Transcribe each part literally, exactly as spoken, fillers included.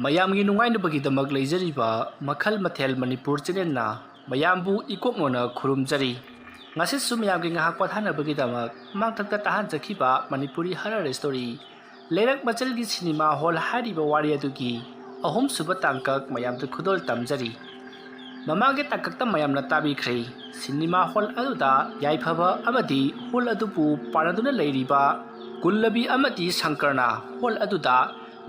ꯃꯌꯥꯝꯒꯤ ꯅꯨꯡꯉꯥꯏꯅꯕꯒꯤꯗꯃꯛ ꯂꯩꯖꯔꯤꯕ ꯃꯈꯜ ꯃꯊꯦꯜ ꯃꯅꯤꯄꯨꯔ ꯆꯦꯅꯦꯜꯅ ꯃꯌꯥꯝꯕꯨ ꯏꯀꯣꯛꯅꯣꯅ ꯈꯨꯔꯨꯝꯖꯔꯤ꯫ ꯉꯁꯤꯁꯨ ꯃꯌꯥꯝꯒꯤ ꯉꯥꯏꯍꯥꯛ ꯄꯣꯊꯥꯅꯕꯒꯤꯗꯃꯛ ꯃꯃꯥꯡꯊꯛꯇ ꯇꯥꯍꯟꯖꯈꯤꯕ ꯃꯅꯤꯄꯨꯔꯤ ꯍꯔꯔ ꯁ꯭ꯇꯣꯔꯤ ꯂꯩꯔꯛ ꯃꯆꯜꯒꯤ ꯁꯤꯅꯦꯃꯥ ꯍꯣꯜ ꯍꯥꯏꯔꯤꯕ ꯋꯥꯔꯤ ꯑꯗꯨꯒꯤ ꯑꯍꯨꯝꯁꯨꯕ ꯇꯥꯡꯀꯛ ꯃꯌꯥꯝꯗ ꯈꯨꯗꯣꯜ ꯇꯝꯖꯔꯤ꯫ ꯃꯃꯥꯡꯒꯤ ꯇꯥꯡꯀꯛꯇ ꯃꯌꯥꯝꯅ ꯇꯥꯕꯤꯈ꯭ꯔꯦ꯫ ꯁꯤꯅꯦꯃꯥ ꯍꯣꯜ ꯑꯗꯨꯗ ꯌꯥꯏꯐꯕ ꯑꯃꯗꯤ ꯍꯣꯜ ꯑꯗꯨꯕꯨ ꯄꯥꯟꯅꯗꯨꯅ ꯂꯩꯔꯤꯕ ꯀꯨꯜꯂꯕꯤ ꯑꯃꯗꯤ ꯁꯪꯀꯔꯅ ꯍꯣꯜ ꯑꯗꯨꯗ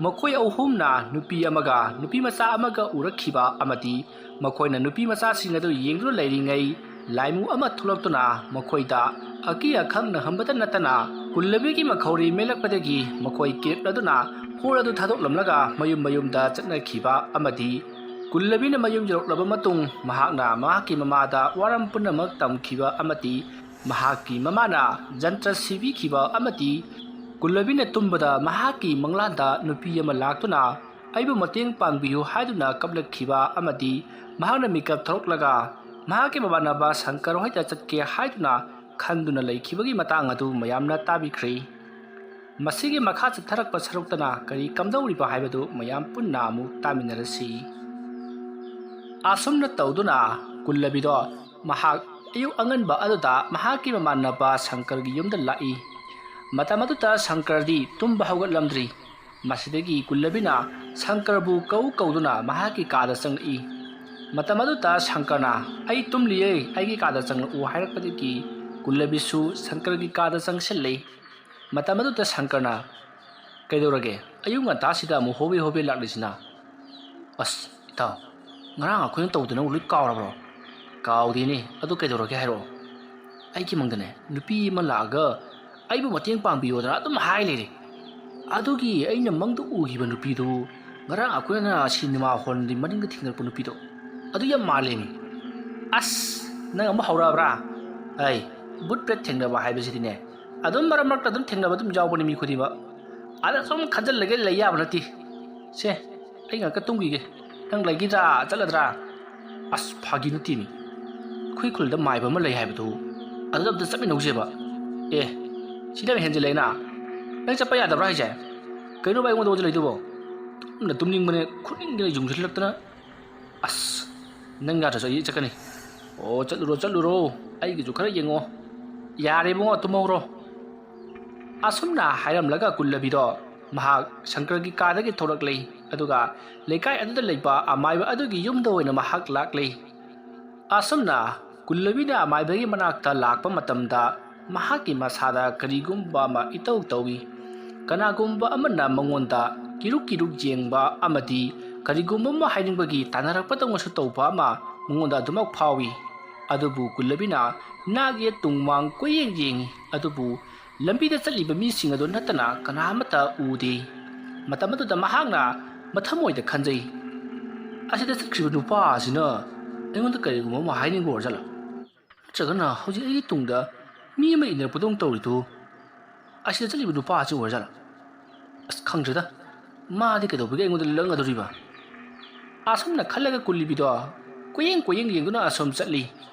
ꯃꯈꯣꯏ ꯑꯍꯨꯝꯅ ꯅꯨꯄꯤ ꯑꯃꯒ ꯅꯨꯄꯤ ꯃꯆꯥ ꯑꯃꯒ ꯎꯔꯛꯈꯤꯕ ꯑꯃꯗꯤ ꯃꯈꯣꯏꯅ ꯅꯨꯄꯤ ꯃꯆꯥꯁꯤꯡ ꯑꯗꯨ ꯌꯦꯡꯗꯨꯅ ꯂꯩꯔꯤꯉꯩ ꯂꯥꯏꯃꯨ ꯑꯃ ꯊꯣꯛꯂꯛꯇꯨꯅ ꯃꯈꯣꯏꯗ ꯑꯀꯤ ꯑꯈꯪ ꯅꯪꯍꯟꯕꯇ ꯅꯠꯇꯅ ꯀꯨꯜꯂꯕꯤꯒꯤ ꯃꯈꯧꯔꯤ ꯃꯦꯠꯂꯛꯄꯗꯒꯤ ꯃꯈꯣꯏ ꯀꯤꯔꯛꯂꯗꯨꯅ ꯍꯣꯜ ꯑꯗꯨ ꯊꯥꯗꯣꯛꯂꯝꯂꯒ ꯃꯌꯨꯝ ꯃꯌꯨꯝꯗ ꯆꯠꯅꯈꯤꯕ ꯑꯃꯗꯤ ꯀꯨꯜꯂꯕꯤꯅ ꯃꯌꯨꯝ ꯌꯧꯔꯛꯂꯕ ꯃꯇꯨꯡ ꯃꯍꯥꯛꯅ ꯃꯍꯥꯛꯀꯤ ꯃꯃꯥꯗ ꯋꯥꯔꯝ ꯄꯨꯝꯅꯃꯛ ꯇꯝꯈꯤꯕ ꯑꯃꯗꯤ ꯃꯍꯥꯛꯀꯤ ꯃꯃꯥꯅ ꯖꯟꯇ꯭ꯔ ꯁꯤꯕꯤꯈꯤꯕ ꯑꯃꯗꯤ ꯀꯨꯜꯂꯕꯤꯅ ꯇꯨꯝꯕꯗ ꯃꯍꯥꯛꯀꯤ ꯃꯪꯂꯥꯟꯗ ꯅꯨꯄꯤ ꯑꯃ ꯂꯥꯛꯇꯨꯅ ꯑꯩꯕꯨ ꯃꯇꯦꯡ ꯄꯥꯡꯕꯤꯌꯨ ꯍꯥꯏꯗꯨꯅ ꯀꯞꯂꯛꯈꯤꯕ ꯑꯃꯗꯤ ꯃꯍꯥꯛꯅ ꯃꯤꯀꯞ ꯊꯣꯛꯂꯛꯂꯒ ꯃꯍꯥꯛꯀꯤ ꯃꯃꯥꯟꯅꯕ ꯁꯪꯀꯔ ꯍꯣꯏꯗ ꯆꯠꯀꯦ ꯍꯥꯏꯗꯨꯅ ꯈꯟꯗꯨꯅ ꯂꯩꯈꯤꯕꯒꯤ ꯃꯇꯥꯡ ꯑꯗꯨ ꯃꯌꯥꯝꯅ ꯇꯥꯕꯤꯈ꯭ꯔꯦ꯫ ꯃꯁꯤꯒꯤ ꯃꯈꯥ ꯆꯠꯊꯔꯛꯄ ꯁꯔꯨꯛꯇꯅ ꯀꯔꯤ ꯀꯝꯗꯧꯔꯤꯕ ꯍꯥꯏꯕꯗꯨ ꯃꯌꯥꯝ ꯄꯨꯟꯅ ꯑꯃꯨꯛ ꯇꯥꯃꯤꯟꯅꯔꯁꯤ꯫ ꯑꯁꯨꯝꯅ ꯇꯧꯗꯨꯅ ꯀꯨꯜꯂꯕꯤꯗꯣ ꯃꯍꯥꯛ ꯑꯌꯨꯛ ꯑꯉꯟꯕ ꯑꯗꯨꯗ ꯃꯍꯥꯛꯀꯤ ꯃꯃꯥꯟꯅꯕ ꯁꯪꯀꯔꯒꯤ ꯌꯨꯝꯗ ꯂꯥꯛꯏ꯫ ꯃꯇꯝ ꯑꯗꯨꯗ ꯁꯪꯀꯔꯗꯤ ꯇꯨꯝꯕ ꯍꯧꯒꯠꯂꯝꯗ꯭ꯔꯤ꯫ ꯃꯁꯤꯗꯒꯤ ꯀꯨꯜꯂꯕꯤꯅ ꯁꯪꯀꯔꯕꯨ ꯀꯧ ꯀꯧꯗꯨꯅ ꯃꯍꯥꯛꯀꯤ ꯀꯥꯗ ꯆꯪꯂꯛꯏ꯫ ꯃꯇꯝ ꯑꯗꯨꯗ ꯁꯪꯀꯔꯅ "ꯑꯩ ꯇꯨꯝꯂꯤꯌꯦ, ꯑꯩꯒꯤ ꯀꯥꯗ ꯆꯪꯂꯛꯎ" ꯍꯥꯏꯔꯛꯄꯗꯒꯤ ꯀꯨꯜꯂꯕꯤꯁꯨ ꯁꯪꯀꯔꯒꯤ ꯀꯥꯗ ꯆꯪꯁꯤꯜꯂꯤ꯫ ꯃꯇꯝ ꯑꯗꯨꯗ ꯁꯪꯀꯔꯅ, "ꯀꯩꯗꯧꯔꯒꯦ? ꯑꯌꯨꯛ ꯉꯟꯇꯥꯁꯤꯗ ꯑꯃꯨꯛ ꯍꯣꯕꯦ ꯍꯣꯕꯦ ꯂꯥꯛꯂꯤꯁꯤꯅ?" "ꯑꯁ, ꯏꯇꯥꯎ, ꯉꯔꯥꯡ ꯑꯩꯈꯣꯏꯅ ꯇꯧꯗꯅ ꯂꯣꯏ ꯀꯥꯎꯔꯕ꯭ꯔꯣ?" "ꯀꯥꯎꯗꯦꯅꯦ, ꯑꯗꯨ ꯀꯩꯗꯧꯔꯒꯦ ꯍꯥꯏꯔꯛꯑꯣ?" "ꯑꯩꯒꯤ ꯃꯪꯗꯅꯦ, ꯅꯨꯄꯤ ꯑꯃ ꯂꯥꯛꯑꯒ ꯑꯩꯕꯨ ꯃꯇꯦꯡ ꯄꯥꯡꯕꯤꯌꯣꯗꯅ ꯑꯗꯨꯝ ꯍꯥꯏ ꯂꯩꯔꯦ꯫ ꯑꯗꯨꯒꯤ ꯑꯩꯅ ꯃꯪꯗ ꯎꯈꯤꯕ ꯅꯨꯄꯤꯗꯨ ꯉꯔꯥꯡ ꯑꯩꯈꯣꯏꯅ ꯁꯤꯅꯦꯃꯥ ꯍꯣꯜꯒꯤ ꯃꯅꯤꯡꯗ ꯊꯦꯡꯅꯔꯛꯄ ꯅꯨꯄꯤꯗꯣ ꯑꯗꯨ ꯌꯥꯝ ꯃꯥꯜꯂꯦꯃꯤ꯫" "ꯑꯁ, ꯅꯪ ꯑꯃꯨꯛ ꯍꯧꯔꯛꯑꯕ꯭ꯔꯥ? ꯑꯩ ꯕꯨꯠ ꯄ꯭ꯔꯦꯠ ꯊꯦꯡꯅꯕ ꯍꯥꯏꯕꯁꯤꯗꯤꯅꯦ, ꯑꯗꯨꯝ ꯃꯔꯛ ꯃꯔꯛꯇ ꯑꯗꯨꯝ ꯊꯦꯡꯅꯕ ꯑꯗꯨꯝ ꯌꯥꯎꯕꯅꯤ ꯃꯤ ꯈꯨꯗꯤꯡꯃꯛ꯫ ꯑꯗ ꯁꯨꯝ ꯈꯟꯖꯤꯜꯂꯒ ꯂꯩ ꯌꯥꯕ ꯅꯠꯇꯦ꯫ ꯁꯦ, ꯑꯩ ꯉꯥꯛꯇ ꯇꯨꯝꯈꯤꯒꯦ꯫ ꯅꯪ ꯂꯩꯈꯤꯗ꯭ꯔꯥ, ꯆꯠꯂꯗ꯭ꯔꯥ?" "ꯑꯁ, ꯐꯥꯒꯤ ꯅꯠꯇꯦꯃꯤ꯫ ꯑꯩꯈꯣꯏ ꯈꯨꯜꯗ ꯃꯥꯏꯕ ꯑꯃ ꯂꯩ ꯍꯥꯏꯕꯗꯨ, ꯑꯗꯨꯗ ꯑꯝꯇ ꯆꯠꯃꯤꯟꯅꯧꯁꯦꯕ꯫" "ꯑꯦ, ꯁꯤꯗꯤ ꯌꯥꯝ ꯍꯦꯟꯖꯤꯜꯂꯛꯑꯦꯅ꯫ ꯅꯪ ꯆꯠꯄ ꯌꯥꯗꯕ꯭ꯔꯥ ꯍꯥꯏꯁꯦ? ꯀꯩꯅꯣꯕ ꯑꯩꯉꯣꯟꯗ ꯑꯣꯟꯁꯤꯜꯂꯛꯏꯗꯨꯕꯣ? ꯌꯥꯝꯅ ꯇꯨꯝꯅꯤꯡꯕꯅꯦ, ꯈꯨꯅꯤꯡꯗꯅ ꯌꯨꯡꯁꯤꯜꯂꯛꯇꯅ꯫ "ꯑꯁ, ꯅꯪ ꯌꯥꯗ꯭ꯔꯁꯨ ꯑꯩ ꯆꯠꯀꯅꯤ꯫ ꯑꯣ, ꯆꯠꯂꯨꯔꯣ, ꯆꯠꯂꯨꯔꯣ, ꯑꯩꯒꯤꯁꯨ ꯈꯔ ꯌꯦꯡꯉꯣ꯫ ꯌꯥꯔꯦ ꯏꯕꯨꯡꯉꯣ, ꯇꯨꯝꯍꯧꯔꯣ꯫" ꯑꯁꯨꯝꯅ ꯍꯥꯏꯔꯝꯂꯒ ꯀꯨꯜꯂꯕꯤꯗꯣ ꯃꯍꯥꯛ ꯁꯪꯀꯔꯒꯤ ꯀꯥꯗꯒꯤ ꯊꯣꯛꯂꯛꯂꯦ, ꯑꯗꯨꯒ ꯂꯩꯀꯥꯏ ꯑꯗꯨꯗ ꯂꯩꯕ ꯑꯃꯥꯏꯕ ꯑꯗꯨꯒꯤ ꯌꯨꯝꯗ ꯑꯣꯏꯅ ꯃꯍꯥꯛ ꯂꯥꯛꯂꯦ꯫ ꯑꯁꯨꯝꯅ ꯀꯨꯜꯂꯕꯤꯅ ꯑꯃꯥꯏꯕꯒꯤ ꯃꯅꯥꯛꯇ ꯂꯥꯛꯄ ꯃꯇꯝꯗ, ꯃꯍꯥꯛꯀꯤ ꯃꯁꯥꯗ ꯀꯔꯤꯒꯨꯝꯕ ꯑꯃ ꯏꯇꯧ ꯇꯧꯏ꯫ ꯀꯅꯥꯒꯨꯝꯕ ꯑꯃꯅ ꯃꯉꯣꯟꯗ ꯀꯤꯔꯨꯛ ꯀꯤꯔꯨꯛ ꯌꯦꯡꯕ ꯑꯃꯗꯤ ꯀꯔꯤꯒꯨꯝꯕ ꯑꯃ ꯍꯥꯏꯅꯤꯡꯕꯒꯤ ꯇꯥꯟꯅꯔꯛꯄꯗꯧꯅꯁꯨ ꯇꯧꯕ ꯑꯃ ꯃꯉꯣꯟꯗ ꯑꯗꯨꯃꯛ ꯐꯥꯎꯏ꯫ ꯑꯗꯨꯕꯨ ꯀꯨꯜꯂꯕꯤꯅ ꯅꯥꯛ ꯌꯦꯠ ꯇꯨꯡ ꯃꯥꯡ ꯀꯣꯏꯌꯦꯡ ꯌꯦꯡꯏ, ꯑꯗꯨꯕꯨ ꯂꯝꯕꯤꯗ ꯆꯠꯂꯤꯕ ꯃꯤꯁꯤꯡ ꯑꯗꯨ ꯅꯠꯇꯅ ꯀꯅꯥ ꯑꯃꯠꯇ ꯎꯗꯦ꯫ ꯃꯇꯝ ꯑꯗꯨꯗ ꯃꯍꯥꯛꯅ ꯃꯊꯃꯣꯏꯗ ꯈꯟꯖꯩ, "ꯑꯁꯤꯗ ꯆꯠꯈ꯭ꯔꯤꯕ ꯅꯨꯄꯥ ꯑꯁꯤꯅ ꯑꯩꯉꯣꯟꯗ ꯀꯔꯤꯒꯨꯝꯕ ꯑꯃ ꯍꯥꯏꯅꯤꯡꯕ ꯑꯣꯏꯔꯖꯥꯠꯂꯥ? ꯅꯠꯇ꯭ꯔꯒꯅ ꯍꯧꯖꯤꯛ ꯑꯩꯒꯤ ꯇꯨꯡꯗ ꯃꯤ ꯑꯃ ꯏꯟꯅꯔꯛꯄꯗꯧꯅ ꯇꯧꯔꯤꯗꯨ ꯑꯁꯤꯗ ꯆꯠꯂꯤꯕ ꯅꯨꯄꯥ ꯑꯁꯤ ꯑꯣꯏꯔꯖꯥꯠꯂꯥ? ꯑꯁ, ꯈꯪꯗ꯭ꯔꯦꯗ, ꯃꯥꯗꯤ ꯀꯩꯗꯧꯕꯒꯤ ꯑꯩꯉꯣꯟꯗ ꯂꯪꯒꯗꯧꯔꯤꯕ?" ꯑꯁꯨꯝꯅ ꯈꯜꯂꯒ ꯀꯨꯜꯂꯤꯕꯤꯗꯣ ꯀꯣꯏꯌꯦꯡ ꯀꯣꯏꯌꯦꯡ ꯌꯦꯡꯗꯨꯅ ꯑꯁꯨꯝ ꯆꯠꯂꯤ꯫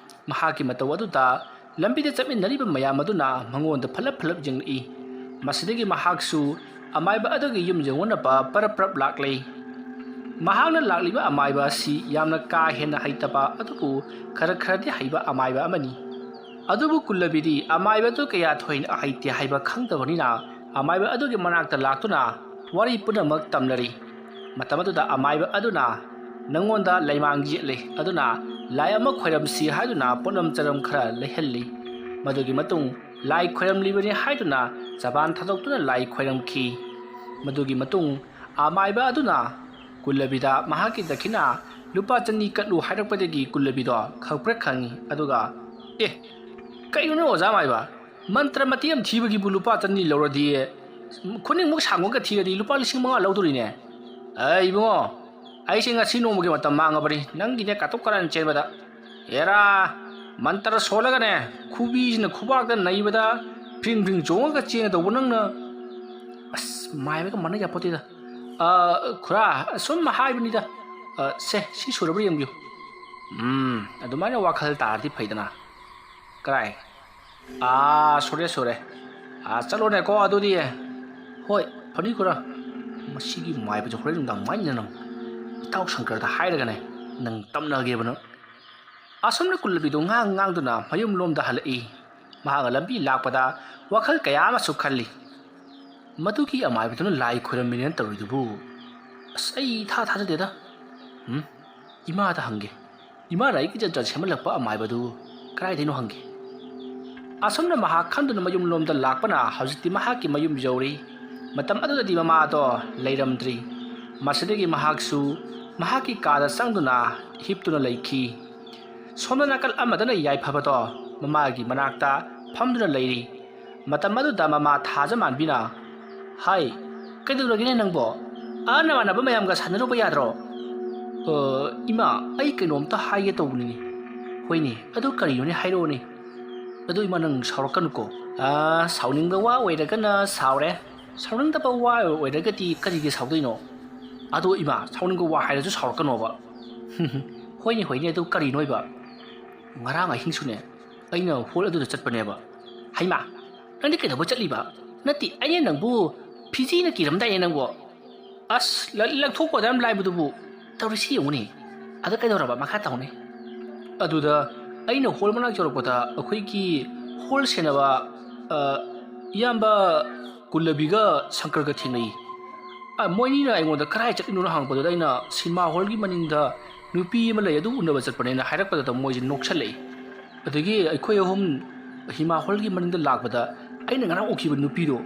ꯃꯍꯥꯛꯀꯤ ꯃꯇꯧ ꯑꯗꯨꯗ ꯂꯝꯕꯤꯗ ꯆꯠꯃꯤꯟꯅꯔꯤꯕ ꯃꯌꯥꯝ ꯑꯗꯨꯅ ꯃꯉꯣꯟꯗ ꯐꯠꯂꯞ ꯐꯠꯂꯞ ꯌꯦꯡꯂꯛꯏ꯫ ꯃꯁꯤꯗꯒꯤ ꯃꯍꯥꯛꯁꯨ ꯑꯃꯥꯏꯕ ꯑꯗꯨꯒꯤ ꯌꯨꯝ ꯌꯧꯅꯅꯕ ꯄꯔꯞ ꯄꯔꯞ ꯂꯥꯛꯂꯦ꯫ ꯃꯍꯥꯛꯅ ꯂꯥꯛꯂꯤꯕ ꯑꯃꯥꯏꯕ ꯑꯁꯤ ꯌꯥꯝꯅ ꯀꯥ ꯍꯦꯟꯅ ꯍꯩꯇꯕ, ꯑꯗꯨꯕꯨ ꯈꯔ ꯈꯔꯗꯤ ꯍꯩꯕ ꯑꯃꯥꯏꯕ ꯑꯃꯅꯤ꯫ ꯑꯗꯨꯕꯨ ꯀꯨꯜꯂꯕꯤꯗꯤ ꯑꯃꯥꯏꯕ ꯑꯗꯨ ꯀꯌꯥ ꯊꯣꯏꯅ ꯍꯩꯇꯦ ꯍꯥꯏꯕ ꯈꯪꯗꯕꯅꯤꯅ, ꯑꯃꯥꯏꯕ ꯑꯗꯨꯒꯤ ꯃꯅꯥꯛꯇ ꯂꯥꯛꯇꯨꯅ ꯋꯥꯔꯤ ꯄꯨꯝꯅꯃꯛ ꯇꯝꯂꯔꯤ꯫ ꯃꯇꯝ ꯑꯗꯨꯗ ꯑꯃꯥꯏꯕ ꯑꯗꯨꯅ, "ꯅꯪꯉꯣꯟꯗ ꯂꯩꯃꯥꯡ ꯌꯦꯠꯂꯦ, ꯑꯗꯨꯅ ꯂꯥꯏ ꯑꯃ ꯈꯣꯏꯔꯝꯁꯤ" ꯍꯥꯏꯗꯨꯅ ꯄꯣꯠꯂꯝ ꯆꯔꯝ ꯈꯔ ꯂꯩꯍꯜꯂꯤ꯫ ꯃꯗꯨꯒꯤ ꯃꯇꯨꯡ ꯂꯥꯏ ꯈꯣꯏꯔꯝꯂꯤꯕꯅꯤ ꯍꯥꯏꯗꯨꯅ ꯆꯕꯥꯟ ꯊꯥꯗꯣꯛꯇꯨꯅ ꯂꯥꯏ ꯈꯣꯏꯔꯝꯈꯤ꯫ ꯃꯗꯨꯒꯤ ꯃꯇꯨꯡ ꯑꯃꯥꯏꯕ ꯑꯗꯨꯅ ꯀꯨꯜꯂꯕꯤꯗ ꯃꯍꯥꯛꯀꯤ ꯗꯈꯤꯅꯥ ꯂꯨꯄꯥ ꯆꯅꯤ ꯀꯠꯂꯨ ꯍꯥꯏꯔꯛꯄꯗꯒꯤ ꯀꯨꯜꯂꯕꯤꯗꯣ ꯈꯪꯄ꯭ꯔꯦꯛ ꯈꯪꯉꯤ꯫ ꯑꯗꯨꯒ, "ꯑꯦ, ꯀꯩꯅꯣꯅꯦ ꯑꯣꯖꯥ ꯑꯃꯥꯏꯕ? ꯃꯟꯇ꯭ꯔ ꯃꯇꯦꯛ ꯑꯃ ꯊꯤꯕꯒꯤꯕꯨ ꯂꯨꯄꯥ ꯆꯅꯤ ꯂꯧꯔꯗꯤ, ꯈꯨꯅꯤꯡꯃꯨꯛ ꯁꯥꯡꯕꯒ ꯊꯤꯔꯗꯤ ꯂꯨꯄꯥ ꯂꯤꯁꯤꯡ ꯃꯉꯥ ꯂꯧꯗꯣꯔꯤꯅꯦ꯫ ꯑꯦ ꯏꯕꯨꯡꯉꯣ, ꯑꯩꯁꯦ ꯉꯁꯤ ꯅꯣꯡꯃꯒꯤ ꯃꯇꯝ ꯃꯥꯡꯉꯕꯅꯤ ꯅꯪꯒꯤꯅꯦ ꯀꯥꯇꯨꯛ ꯀꯥꯔꯟ ꯆꯦꯟꯕꯗ꯫ ꯑꯦꯔꯥ, ꯃꯟꯇ꯭ꯔ ꯁꯣꯜꯂꯒꯅꯦ ꯈꯨꯕꯤꯁꯤꯅ ꯈꯨꯕꯥꯛꯇ ꯅꯩꯕꯗ ꯐ꯭ꯔꯤꯡ ꯐ꯭ꯔꯤꯡ ꯆꯣꯡꯉꯒ ꯆꯦꯟꯒꯗꯧꯕ ꯅꯪꯅ꯫" ꯑꯁ, ꯃꯥꯏꯕꯒ ꯃꯥꯟꯅ ꯌꯥꯄꯣꯠꯇꯦꯗ꯫ "ꯑ, ꯈꯨꯔꯥ, ꯁꯨꯝ ꯍꯥꯏꯕꯅꯤꯗ꯫ ꯑ, ꯁꯦ, ꯁꯤ ꯁꯨꯔꯕ꯭ꯔꯥ ꯌꯦꯡꯕꯤꯌꯨ꯫ ꯎꯝ, ꯑꯗꯨꯃꯥꯏꯅ ꯋꯥꯈꯜ ꯇꯥꯔꯗꯤ ꯐꯩꯗꯅ꯫ ꯀꯔꯥꯏ? ꯑꯥ, ꯁꯨꯔꯦ, ꯁꯨꯔꯦ꯫ ꯑꯥ, ꯆꯠꯂꯣꯅꯦꯀꯣ ꯑꯗꯨꯗꯤ꯫ ꯍꯣꯏ, ꯐꯅꯤ ꯈꯨꯔꯥ꯫ "ꯃꯁꯤꯒꯤ ꯃꯥꯏꯕꯁꯦ ꯍꯣꯔꯦꯟ ꯅꯨꯡꯗꯥꯡ ꯃꯥꯏꯅ ꯅꯪ ꯏꯇꯥꯎ ꯁꯪꯀꯔꯗ ꯍꯥꯏꯔꯒꯅꯦ, ꯅꯪ ꯇꯝꯅꯒꯦꯕ ꯅꯪ"꯫ ꯑꯁꯨꯝꯅ ꯀꯨꯜꯂꯕꯤꯗꯣ ꯉꯥꯡ ꯉꯥꯡꯗꯨꯅ ꯃꯌꯨꯝꯂꯣꯝꯗ ꯍꯜꯂꯛꯏ꯫ ꯃꯍꯥꯛꯅ ꯂꯝꯕꯤ ꯂꯥꯛꯄꯗ ꯋꯥꯈꯜ ꯀꯌꯥ ꯑꯃꯁꯨ ꯈꯜꯂꯤ꯫ "ꯃꯗꯨꯒꯤ ꯑꯃꯥꯏꯕꯗꯨꯅ ꯂꯥꯏ ꯈꯣꯏꯔꯝꯃꯤꯅꯦꯅ ꯇꯧꯔꯤꯗꯨꯕꯨ? ꯑꯁ, ꯑꯩ ꯏꯊꯥ ꯊꯥꯖꯗꯦꯗ꯫ ꯎꯝ, ꯏꯃꯥꯗ ꯍꯪꯒꯦ꯫ ꯏꯃꯥꯅ ꯑꯩꯒꯤ ꯖꯟꯇ꯭ꯔ ꯁꯦꯝꯍꯜꯂꯛꯄ ꯑꯃꯥꯏꯕꯗꯨ ꯀꯗꯥꯏꯗꯩꯅꯣ ꯍꯪꯒꯦ"꯫ ꯑꯁꯨꯝꯅ ꯃꯍꯥꯛ ꯈꯟꯗꯨꯅ ꯃꯌꯨꯝꯂꯣꯝꯗ ꯂꯥꯛꯄꯅ ꯍꯧꯖꯤꯛꯇꯤ ꯃꯍꯥꯛꯀꯤ ꯃꯌꯨꯝ ꯌꯧꯔꯤ꯫ ꯃꯇꯝ ꯑꯗꯨꯗꯗꯤ ꯃꯃꯥꯗꯣ ꯂꯩꯔꯝꯗ꯭ꯔꯤ꯫ ꯃꯁꯤꯗꯒꯤ ꯃꯍꯥꯛꯁꯨ ꯃꯍꯥꯛꯀꯤ ꯀꯥꯗ ꯆꯪꯗꯨꯅ ꯍꯤꯞꯇꯨꯅ ꯂꯩꯈꯤ꯫ ꯁꯣꯝꯗ ꯅꯥꯀꯜ ꯑꯃꯗꯅ ꯌꯥꯏꯐꯕꯗꯣ ꯃꯃꯥꯒꯤ ꯃꯅꯥꯛꯇ ꯐꯝꯗꯨꯅ ꯂꯩꯔꯤ꯫ ꯃꯇꯝ ꯑꯗꯨꯗ ꯃꯃꯥ ꯊꯥꯖꯃꯥꯟꯕꯤꯅ, "ꯍꯥꯏ, ꯀꯩꯗꯧꯔꯒꯦꯅꯦ ꯅꯪꯕꯣ? ꯑꯥ, ꯅꯃꯥꯟꯅꯕ ꯃꯌꯥꯝꯒ ꯁꯥꯟꯅꯔꯨꯕ ꯌꯥꯗ꯭ꯔꯣ?" "ꯑ, ꯏꯃꯥ, ꯑꯩ ꯀꯩꯅꯣꯝꯇ ꯍꯥꯏꯒꯦ ꯇꯧꯕꯅꯤꯅꯦ"꯫ "ꯍꯣꯏꯅꯦ, ꯑꯗꯨ ꯀꯔꯤꯅꯣꯅꯦ, ꯍꯥꯏꯔꯛꯑꯣꯅꯦ"꯫ "ꯑꯗꯨ ꯏꯃꯥ, ꯅꯪ ꯁꯥꯎꯔꯛꯀꯅꯨꯀꯣ"꯫ "ꯑ, ꯁꯥꯎꯅꯤꯡꯕ ꯋꯥ ꯑꯣꯏꯔꯒꯅ ꯁꯥꯎꯔꯦ, ꯁꯥꯎꯅꯤꯡꯗꯕ ꯋꯥ ꯑꯣꯏꯔꯒꯗꯤ ꯀꯔꯤꯒꯤ ꯁꯥꯎꯗꯣꯏꯅꯣ?" "ꯑꯗꯣ ꯏꯃꯥ, ꯁꯥꯎꯅꯤꯡꯕ ꯋꯥ ꯍꯥꯏꯔꯁꯨ ꯁꯥꯎꯔꯛꯀꯅꯣꯕ"꯫ "ꯍꯣꯏꯅꯦ, ꯍꯣꯏꯅꯦ, ꯑꯗꯨ ꯀꯔꯤꯅꯣꯏꯕ?" "ꯉꯔꯥꯡ ꯑꯍꯤꯡꯁꯨꯅꯦ, ꯑꯩꯅ ꯍꯣꯜ ꯑꯗꯨꯗ ꯆꯠꯄꯅꯦꯕ"꯫ "ꯍꯩꯃꯥ, ꯅꯪꯗꯤ ꯀꯩꯗꯧꯕ ꯆꯠꯂꯤꯕ? ꯅꯠꯇꯦ, ꯑꯩꯅ ꯅꯪꯕꯨ ꯐꯤꯖꯤꯅ ꯀꯤꯔꯝꯗꯥꯏꯅꯦ ꯅꯪꯕꯨ"꯫ "ꯑꯁ, ꯂ-, ꯂꯪꯊꯣꯛꯄ ꯑꯗꯨ ꯌꯥꯝ ꯂꯥꯏꯕꯗꯨꯕꯨ"꯫ "ꯇꯧꯔꯤꯁꯤ ꯌꯦꯡꯉꯨꯅꯦ"꯫ "ꯑꯗ ꯀꯩꯗꯧꯔꯕ? ꯃꯈꯥ ꯇꯧꯅꯦ"꯫ "ꯑꯗꯨꯗ ꯑꯩꯅ ꯍꯣꯜ ꯃꯅꯥꯛ ꯌꯧꯔꯛꯄꯗ ꯑꯩꯈꯣꯏꯒꯤ ꯍꯣꯜ ꯁꯦꯟꯅꯕ, ꯑ, ꯏꯌꯥꯝꯕ ꯀꯨꯜꯂꯕꯤꯒ ꯁꯪꯀꯔꯒ ꯊꯦꯡꯅꯩ꯫ ꯑ, ꯃꯣꯏꯅꯤꯅ ꯑꯩꯉꯣꯟꯗ ꯀꯗꯥꯏ ꯆꯠꯂꯤꯅꯣꯅ ꯍꯪꯉꯛꯄꯗꯨꯗ ꯑꯩꯅ ꯁꯤꯅꯦꯃꯥ ꯍꯣꯜꯒꯤ ꯃꯅꯤꯡꯗ ꯅꯨꯄꯤ ꯑꯃ ꯂꯩ, ꯑꯗꯨ ꯎꯅꯕ ꯆꯠꯄꯅꯦꯅ ꯍꯥꯏꯔꯛꯄꯗꯨꯗ ꯃꯣꯏꯁꯦ ꯅꯣꯛꯁꯜꯂꯛꯏ꯫ ꯑꯗꯒꯤ ꯑꯩꯈꯣꯏ ꯑꯍꯨꯝ ꯁꯤꯅꯦꯃꯥ ꯍꯣꯜꯒꯤ ꯃꯅꯤꯡꯗ ꯂꯥꯛꯄꯗ ꯑꯩꯅ ꯉꯔꯥꯡ ꯎꯈꯤꯕ ꯅꯨꯄꯤꯗꯣ,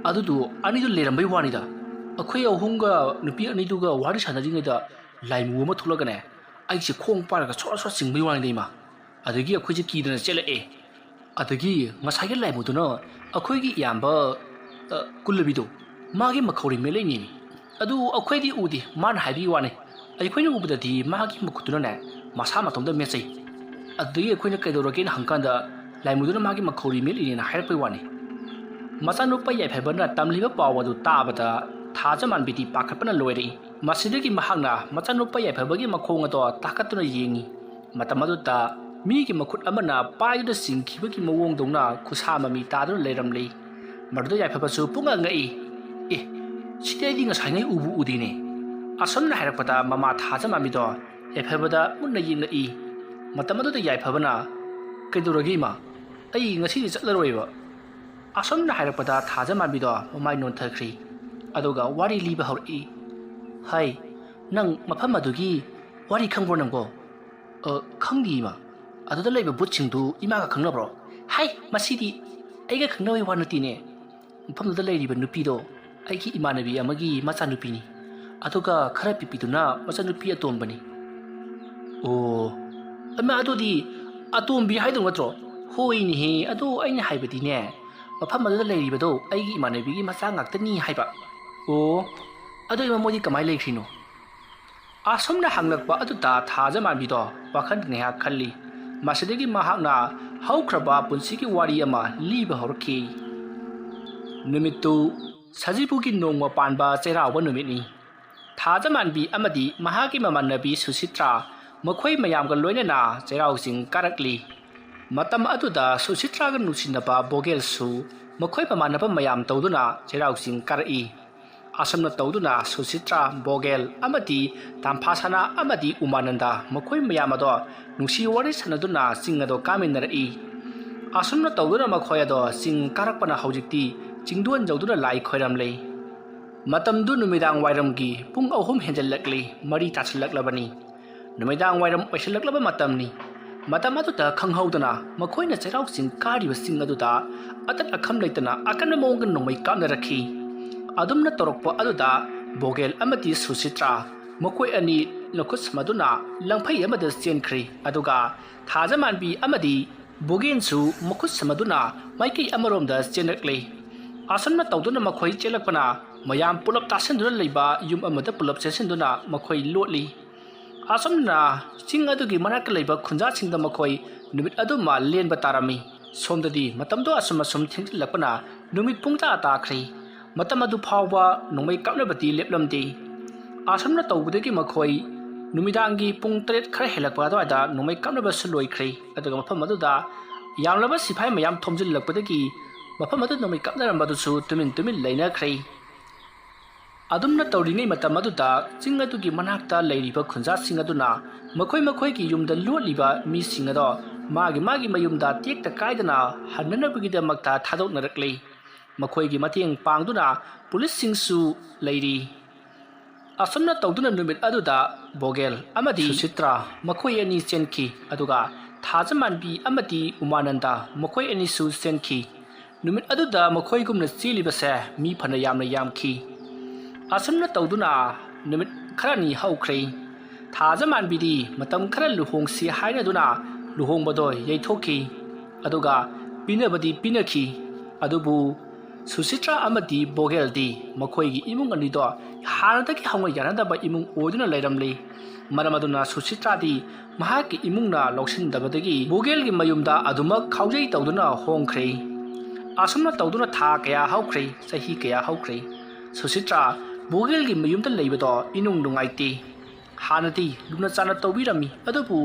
ꯑꯗꯨꯗꯣ ꯑꯅꯤꯗꯨ ꯂꯩꯔꯝꯕꯩ ꯋꯥꯅꯤꯗ꯫ ꯑꯩꯈꯣꯏ ꯑꯍꯨꯝꯒ ꯅꯨꯄꯤ ꯑꯅꯤꯗꯨꯒ ꯋꯥꯔꯤ ꯁꯥꯟꯅꯔꯤꯉꯩꯗ ꯂꯥꯏꯃꯨ ꯑꯃ ꯊꯣꯛꯂꯛꯀꯅꯦ, ꯑꯩꯁꯦ ꯈꯣꯡ ꯄꯥꯏꯔꯒ ꯁꯣꯔ ꯁꯣꯔ ꯆꯤꯡꯕꯩ ꯋꯥꯅꯤꯗ ꯏꯃꯥ꯫ ꯑꯗꯒꯤ ꯑꯩꯈꯣꯏꯁꯦ ꯀꯤꯗꯅ ꯆꯦꯜꯂꯛꯑꯦ꯫ ꯑꯗꯒꯤ ꯉꯁꯥꯏꯒꯤ ꯂꯥꯏꯃꯨꯗꯨꯅ ꯑꯩꯈꯣꯏꯒꯤ ꯏꯌꯥꯝꯕ, ꯑ, ꯀꯨꯜꯂꯕꯤꯗꯣ, ꯃꯥꯒꯤ ꯃꯈꯧꯔꯤ ꯃꯦꯠꯂꯛꯏꯅꯦꯃꯤ꯫ ꯑꯗꯨ ꯑꯩꯈꯣꯏꯗꯤ ꯎꯗꯦ, ꯃꯥꯅ ꯍꯥꯏꯕꯒꯤ ꯋꯥꯅꯤ꯫ ꯑꯩꯈꯣꯏꯅ ꯎꯕꯗꯗꯤ ꯃꯥꯒꯤ ꯃꯈꯨꯠꯇꯨꯅꯅꯦ, ꯃꯁꯥ ꯃꯇꯣꯝꯇ ꯃꯦꯠꯆꯩ꯫ ꯑꯗꯨꯗꯒꯤ ꯑꯩꯈꯣꯏꯅ ꯀꯩꯗꯧꯔꯒꯦꯅ ꯍꯪꯀꯥꯟꯗ, ꯂꯥꯏꯃꯨꯗꯨꯅ ꯃꯥꯒꯤ ꯃꯈꯧꯔꯤ ꯃꯦꯠꯂꯤꯅꯦꯅ ꯍꯥꯏꯔꯛꯄꯩ ꯋꯥꯅꯤ꯫ ꯃꯆꯥꯅꯨꯄꯥ ꯌꯥꯏꯐꯕꯅ ꯇꯝꯂꯤꯕ ꯄꯥꯎ ꯑꯗꯨ ꯇꯥꯕꯗ ꯊꯥꯖꯃꯥꯟꯕꯤꯗꯤ ꯄꯥꯈꯠꯄꯅ ꯂꯣꯏꯔꯛꯏ꯫ ꯃꯁꯤꯗꯒꯤ ꯃꯍꯥꯛꯅ ꯃꯆꯥꯅꯨꯄꯥ ꯌꯥꯏꯐꯕꯒꯤ ꯃꯈꯣꯡ ꯑꯗꯣ ꯇꯥꯈꯠꯇꯨꯅ ꯌꯦꯡꯉꯤ꯫ ꯃꯇꯝ ꯑꯗꯨꯗ ꯃꯤꯒꯤ ꯃꯈꯨꯠ ꯑꯃꯅ ꯄꯥꯏꯗꯨꯅ ꯆꯤꯡꯈꯤꯕꯒꯤ ꯃꯑꯣꯡꯗꯧꯅ ꯈꯨꯁꯥ ꯃꯃꯤ ꯇꯥꯗꯨꯅ ꯂꯩꯔꯝꯂꯤ꯫ ꯃꯗꯨꯗ ꯌꯥꯏꯐꯕꯁꯨ ꯄꯨꯡꯉꯛ ꯉꯛꯏ꯫ "ꯑꯦ, "ꯁꯤꯗꯤ ꯑꯩꯗꯤ ꯉꯁꯥꯏꯉꯩ ꯎꯕꯨ ꯎꯗꯦꯅꯦ"꯫ ꯑꯁꯨꯝꯅ ꯍꯥꯏꯔꯛꯄꯗ ꯃꯃꯥ ꯊꯥꯖꯃꯥꯟꯕꯤꯗꯣ ꯌꯥꯏꯐꯕꯗ ꯃꯨꯟꯅ ꯌꯦꯡꯂꯛꯏ꯫ ꯃꯇꯝ ꯑꯗꯨꯗ ꯌꯥꯏꯐꯕꯅ, "ꯀꯩꯗꯧꯔꯒꯦ ꯏꯃꯥ? ꯑꯩ ꯉꯁꯤꯗꯤ ꯆꯠꯂꯔꯣꯏꯕ"꯫ ꯑꯁꯨꯝꯅ ꯍꯥꯏꯔꯛꯄꯗ ꯊꯥꯖꯃꯥꯟꯕꯤꯗꯣ ꯃꯃꯥꯏ ꯅꯣꯟꯊꯈ꯭ꯔꯤ꯫ ꯑꯗꯨꯒ ꯋꯥꯔꯤ ꯂꯤꯕ ꯍꯧꯔꯛꯏ꯫ "ꯍꯥꯏ, ꯅꯪ ꯃꯐꯝ ꯑꯗꯨꯒꯤ ꯋꯥꯔꯤ ꯈꯪꯕ꯭ꯔꯣ ꯅꯪꯕꯣ?" "ꯑ, ꯈꯪꯗꯦ ꯏꯃꯥ꯫ ꯑꯗꯨꯗ ꯂꯩꯕ ꯚꯨꯠꯁꯤꯡꯗꯨ ꯏꯃꯥꯒ ꯈꯪꯅꯕ꯭ꯔꯣ?" "ꯍꯥꯏ, ꯃꯁꯤꯗꯤ ꯑꯩꯒ ꯈꯪꯅꯕꯒꯤ ꯋꯥ ꯅꯠꯇꯦꯅꯦ꯫ ꯃꯐꯝꯗꯨꯗ ꯂꯩꯔꯤꯕ ꯅꯨꯄꯤꯗꯣ ꯑꯩꯒꯤ ꯏꯃꯥꯟꯅꯕꯤ ꯑꯃꯒꯤ ꯃꯆꯥꯅꯨꯄꯤꯅꯤ꯫ ꯑꯗꯨꯒ ꯈꯔ ꯄꯤꯛꯄꯤꯗꯨꯅ ꯃꯆꯥꯅꯨꯄꯤ ꯑꯇꯣꯝꯕꯅꯤ"꯫ "ꯑꯣ, ꯑꯃ ꯑꯗꯨꯗꯤ ꯑꯇꯣꯝꯕꯤ ꯍꯥꯏꯗꯧ ꯅꯠꯇ꯭ꯔꯣ?" "ꯍꯣꯏꯅꯦꯍꯦ, ꯑꯗꯣ ꯑꯩꯅ ꯍꯥꯏꯕꯗꯤꯅꯦ, ꯃꯐꯝ ꯑꯗꯨꯗ ꯂꯩꯔꯤꯕꯗꯣ ꯑꯩꯒꯤ ꯏꯃꯥꯟꯅꯕꯤꯒꯤ ꯃꯆꯥ ꯉꯥꯛꯇꯅꯤ ꯍꯥꯏꯕ"꯫ "ꯑꯣ, ꯑꯗꯣ ꯏꯃꯥ, ꯃꯣꯏꯗꯤ ꯀꯃꯥꯏꯅ ꯂꯩꯈ꯭ꯔꯤꯅꯣ?" ꯑꯁꯨꯝꯅ ꯍꯪꯂꯛꯄ ꯑꯗꯨꯗ ꯊꯥꯖꯃꯥꯟꯕꯤꯗꯣ ꯋꯥꯈꯜ ꯉꯥꯏꯍꯥꯛ ꯈꯜꯂꯤ꯫ ꯃꯁꯤꯗꯒꯤ ꯃꯍꯥꯛꯅ ꯍꯧꯈ꯭ꯔꯕ ꯄꯨꯟꯁꯤꯒꯤ ꯋꯥꯔꯤ ꯑꯃ ꯂꯤꯕ ꯍꯧꯔꯛꯈꯤ꯫ ꯅꯨꯃꯤꯠꯇꯨ ꯁꯖꯤꯕꯨꯒꯤ ꯅꯣꯡꯃ ꯄꯥꯟꯕ ꯆꯩꯔꯥꯎꯕ ꯅꯨꯃꯤꯠꯅꯤ꯫ ꯊꯥꯖꯃꯥꯟꯕꯤ ꯑꯃꯗꯤ ꯃꯍꯥꯛꯀꯤ ꯃꯃꯥꯟꯅꯕꯤ ꯁꯨꯁꯤꯇ꯭ꯔꯥ ꯃꯈꯣꯏ ꯃꯌꯥꯝꯒ ꯂꯣꯏꯅꯅ ꯆꯩꯔꯥꯎ ꯆꯤꯡ ꯀꯥꯔꯛꯂꯤ꯫ ꯃꯇꯝ ꯑꯗꯨꯗ ꯁꯨꯁꯤꯇ꯭ꯔꯥꯒ ꯅꯨꯡꯁꯤꯅꯕ ꯕꯣꯒꯦꯜꯁꯨ ꯃꯈꯣꯏ ꯃꯃꯥꯟꯅꯕ ꯃꯌꯥꯝ ꯇꯧꯗꯨꯅ ꯆꯩꯔꯥꯎ ꯆꯤꯡ ꯀꯥꯔꯛꯏ꯫ ꯑꯁꯨꯝꯅ ꯇꯧꯗꯨꯅ ꯁꯨꯁꯤꯇ꯭ꯔꯥ, ꯕꯣꯒꯦꯜ ꯑꯃꯗꯤ ꯇꯥꯝꯐꯥꯁꯅꯥ ꯑꯃꯗꯤ ꯎꯃꯥꯅꯟꯗ ꯃꯈꯣꯏ ꯃꯌꯥꯝ ꯑꯗꯣ ꯅꯨꯡꯁꯤ ꯋꯥꯔꯤ ꯁꯥꯟꯅꯗꯨꯅ ꯆꯤꯡ ꯑꯗꯣ ꯀꯥꯃꯤꯟꯅꯔꯛꯏ꯫ ꯑꯁꯨꯝꯅ ꯇꯧꯗꯨꯅ ꯃꯈꯣꯏ ꯑꯗꯣ ꯆꯤꯡ ꯀꯥꯔꯛꯄꯅ ꯍꯧꯖꯤꯛꯇꯤ ꯆꯤꯡꯗꯣꯟ ꯌꯧꯗꯨꯅ ꯂꯥꯏ ꯈꯣꯏꯔꯝꯂꯤ꯫ ꯃꯇꯝꯗꯨ ꯅꯨꯃꯤꯗꯥꯡ ꯋꯥꯏꯔꯝꯒꯤ ꯄꯨꯡ ꯑꯍꯨꯝ ꯍꯦꯟꯖꯜꯂꯛꯂꯤ, ꯃꯔꯤ ꯇꯥꯁꯤꯜꯂꯛꯂꯕꯅꯤ꯫ ꯅꯨꯃꯤꯗꯥꯡ ꯋꯥꯏꯔꯝ ꯑꯣꯏꯁꯤꯜꯂꯛꯂꯕ ꯃꯇꯝꯅꯤ꯫ ꯃꯇꯝ ꯑꯗꯨꯗ ꯈꯪꯍꯧꯗꯅ ꯃꯈꯣꯏꯅ ꯆꯩꯔꯥꯎ ꯆꯤꯡ ꯀꯥꯔꯤꯕ ꯆꯤꯡ ꯑꯗꯨꯗ ꯑꯇꯠ ꯑꯈꯝ ꯂꯩꯇꯅ ꯑꯀꯟꯕ ꯃꯑꯣꯡꯗ ꯅꯣꯡꯃꯩ ꯀꯥꯞꯅꯔꯛꯈꯤ꯫ ꯑꯗꯨꯝꯅ ꯇꯧꯔꯛꯄ ꯑꯗꯨꯗ ꯕꯣꯒꯦꯜ ꯑꯃꯗꯤ ꯁꯨꯁꯤꯇ꯭ꯔꯥ ꯃꯈꯣꯏ ꯑꯅꯤ ꯂꯧꯈꯨꯠ ꯁꯝꯅꯗꯨꯅ ꯂꯪꯐꯩ ꯑꯃꯗ ꯆꯦꯟꯈ꯭ꯔꯤ꯫ ꯑꯗꯨꯒ ꯊꯥꯖꯃꯥꯟꯕꯤ ꯑꯃꯗꯤ ꯕꯣꯒꯦꯟꯁꯨ ꯃꯈꯨꯠ ꯁꯝꯅꯗꯨꯅ ꯃꯥꯏꯀꯩ ꯑꯃꯔꯣꯝꯗ ꯆꯦꯜꯂꯛꯂꯤ꯫ ꯑꯁꯨꯝꯅ ꯇꯧꯗꯨꯅ ꯃꯈꯣꯏ ꯆꯦꯜꯂꯛꯄꯅ ꯃꯌꯥꯝ ꯄꯨꯂꯞ ꯇꯥꯁꯤꯟꯗꯨꯅ ꯂꯩꯕ ꯌꯨꯝ ꯑꯃꯗ ꯄꯨꯂꯞ ꯆꯦꯟꯁꯤꯟꯗꯨꯅ ꯃꯈꯣꯏ ꯂꯣꯠꯂꯤ꯫ ꯑꯁꯨꯝꯅ ꯆꯤꯡ ꯑꯗꯨꯒꯤ ꯃꯅꯥꯛꯇ ꯂꯩꯕ ꯈꯨꯟꯖꯥꯁꯤꯡꯗ ꯃꯈꯣꯏ ꯅꯨꯃꯤꯠ ꯑꯗꯨꯃ ꯂꯦꯟꯕ ꯇꯥꯔꯝꯃꯤ꯫ ꯁꯣꯝꯗꯗꯤ ꯃꯇꯝꯗꯣ ꯑꯁꯨꯝ ꯑꯁꯨꯝ ꯊꯦꯡꯖꯤꯜꯂꯛꯄꯅ ꯅꯨꯃꯤꯠ ꯄꯨꯡ ꯇꯔꯥ ꯇꯥꯈ꯭ꯔꯦ꯫ ꯃꯇꯝ ꯑꯗꯨ ꯐꯥꯎꯕ ꯅꯣꯡꯃꯩ ꯀꯥꯞꯅꯕꯗꯤ ꯂꯦꯞꯂꯝꯗꯦ꯫ ꯑꯁꯨꯝꯅ ꯇꯧꯕꯗꯒꯤ ꯃꯈꯣꯏ ꯅꯨꯃꯤꯗꯥꯡꯒꯤ ꯄꯨꯡ ꯇꯔꯦꯠ ꯈꯔ ꯍꯦꯜꯂꯛꯄ ꯑꯗꯨꯋꯥꯏꯗ ꯅꯣꯡꯃꯩ ꯀꯥꯞꯅꯕꯁꯨ ꯂꯣꯏꯈ꯭ꯔꯦ꯫ ꯑꯗꯨꯒ ꯃꯐꯝ ꯑꯗꯨꯗ ꯌꯥꯝꯂꯕ ꯁꯤꯐꯥꯏ ꯃꯌꯥꯝ ꯊꯣꯝꯖꯤꯜꯂꯛꯄꯗꯒꯤ ꯃꯐꯝ ꯑꯗꯨ ꯅꯣꯡꯃꯩ ꯀꯥꯞꯅꯔꯝꯕꯗꯨꯁꯨ ꯇꯨꯃꯤꯟ ꯇꯨꯃꯤꯟ ꯂꯩꯅꯈ꯭ꯔꯦ꯫ ꯑꯗꯨꯝꯅ ꯇꯧꯔꯤꯉꯩ ꯃꯇꯝ ꯑꯗꯨꯗ ꯆꯤꯡ ꯑꯗꯨꯒꯤ ꯃꯅꯥꯛꯇ ꯂꯩꯔꯤꯕ ꯈꯨꯟꯖꯥꯁꯤꯡ ꯑꯗꯨꯅ ꯃꯈꯣꯏ ꯃꯈꯣꯏꯒꯤ ꯌꯨꯝꯗ ꯂꯣꯠꯂꯤꯕ ꯃꯤꯁꯤꯡ ꯑꯗꯣ ꯃꯥꯒꯤ ꯃꯥꯒꯤ ꯃꯌꯨꯝꯗ ꯇꯦꯛꯇ ꯀꯥꯏꯗꯅ ꯍꯟꯅꯅꯕꯒꯤꯗꯃꯛꯇ ꯊꯥꯗꯣꯛꯅꯔꯛꯂꯤ꯫ ꯃꯈꯣꯏꯒꯤ ꯃꯇꯦꯡ ꯄꯥꯡꯗꯨꯅ ꯄꯨꯂꯤꯁꯁꯤꯡꯁꯨ ꯂꯩꯔꯤ꯫ ꯑꯁꯨꯝꯅ ꯇꯧꯗꯨꯅ ꯅꯨꯃꯤꯠ ꯑꯗꯨꯗ ꯕꯣꯒꯦꯜ ꯑꯃꯗꯤ ꯁꯨꯁꯤꯇ꯭ꯔꯥ ꯃꯈꯣꯏ ꯑꯅꯤ ꯆꯦꯟꯈꯤ, ꯑꯗꯨꯒ ꯊꯥꯖꯃꯥꯟꯕꯤ ꯑꯃꯗꯤ ꯎꯃꯥꯅꯟꯗ ꯃꯈꯣꯏ ꯑꯅꯤꯁꯨ ꯆꯦꯟꯈꯤ꯫ ꯅꯨꯃꯤꯠ ꯑꯗꯨꯗ ꯃꯈꯣꯏꯒꯨꯝꯅ ꯆꯦꯜꯂꯤꯕꯁꯦ ꯃꯤ ꯐꯅ ꯌꯥꯝꯅ ꯌꯥꯝꯈꯤ꯫ ꯑꯁꯨꯝꯅ ꯇꯧꯗꯨꯅ ꯅꯨꯃꯤꯠ ꯈꯔꯅꯤ ꯍꯧꯈ꯭ꯔꯦ꯫ ꯊꯥꯖꯃꯥꯟꯕꯤꯗꯤ ꯃꯇꯝ ꯈꯔ ꯂꯨꯍꯣꯡꯁꯤ ꯍꯥꯏꯅꯗꯨꯅ ꯂꯨꯍꯣꯡꯕꯗꯣ ꯌꯩꯊꯣꯛꯈꯤ, ꯑꯗꯨꯒ ꯄꯤꯅꯕꯗꯤ ꯄꯤꯅꯈꯤ꯫ ꯑꯗꯨꯕꯨ ꯁꯨꯁꯤꯇ꯭ꯔꯥ ꯑꯃꯗꯤ ꯕꯣꯒꯦꯜꯗꯤ ꯃꯈꯣꯏꯒꯤ ꯏꯃꯨꯡ ꯑꯅꯤꯗꯣ ꯍꯥꯟꯅꯗꯒꯤ ꯍꯧꯅ ꯌꯥꯅꯗꯕ ꯏꯃꯨꯡ ꯑꯣꯏꯗꯨꯅ ꯂꯩꯔꯝꯂꯤ꯫ ꯃꯔꯝ ꯑꯗꯨꯅ ꯁꯨꯁꯤꯇ꯭ꯔꯥꯗꯤ ꯃꯍꯥꯛꯀꯤ ꯏꯃꯨꯡꯅ ꯂꯧꯁꯤꯟꯗꯕꯗꯒꯤ ꯕꯣꯒꯦꯜꯒꯤ ꯃꯌꯨꯝꯗ ꯑꯗꯨꯃꯛ ꯈꯥꯎꯖꯩ ꯇꯧꯗꯨꯅ ꯍꯣꯡꯈ꯭ꯔꯦ꯫ ꯑꯁꯨꯝꯅ ꯇꯧꯗꯨꯅ ꯊꯥ ꯀꯌꯥ ꯍꯧꯈ꯭ꯔꯦ, ꯆꯍꯤ ꯀꯌꯥ ꯍꯧꯈ꯭ꯔꯦ꯫ ꯁꯨꯁꯤꯇ꯭ꯔꯥ ꯕꯣꯒꯦꯜꯒꯤ ꯃꯌꯨꯝꯗ ꯂꯩꯕꯗꯣ ꯏꯅꯨꯡ ꯅꯨꯡꯉꯥꯏꯇꯦ꯫ ꯍꯥꯟꯅꯗꯤ ꯂꯨꯅ ꯆꯥꯟꯅ ꯇꯧꯕꯤꯔꯝꯃꯤ, ꯑꯗꯨꯕꯨ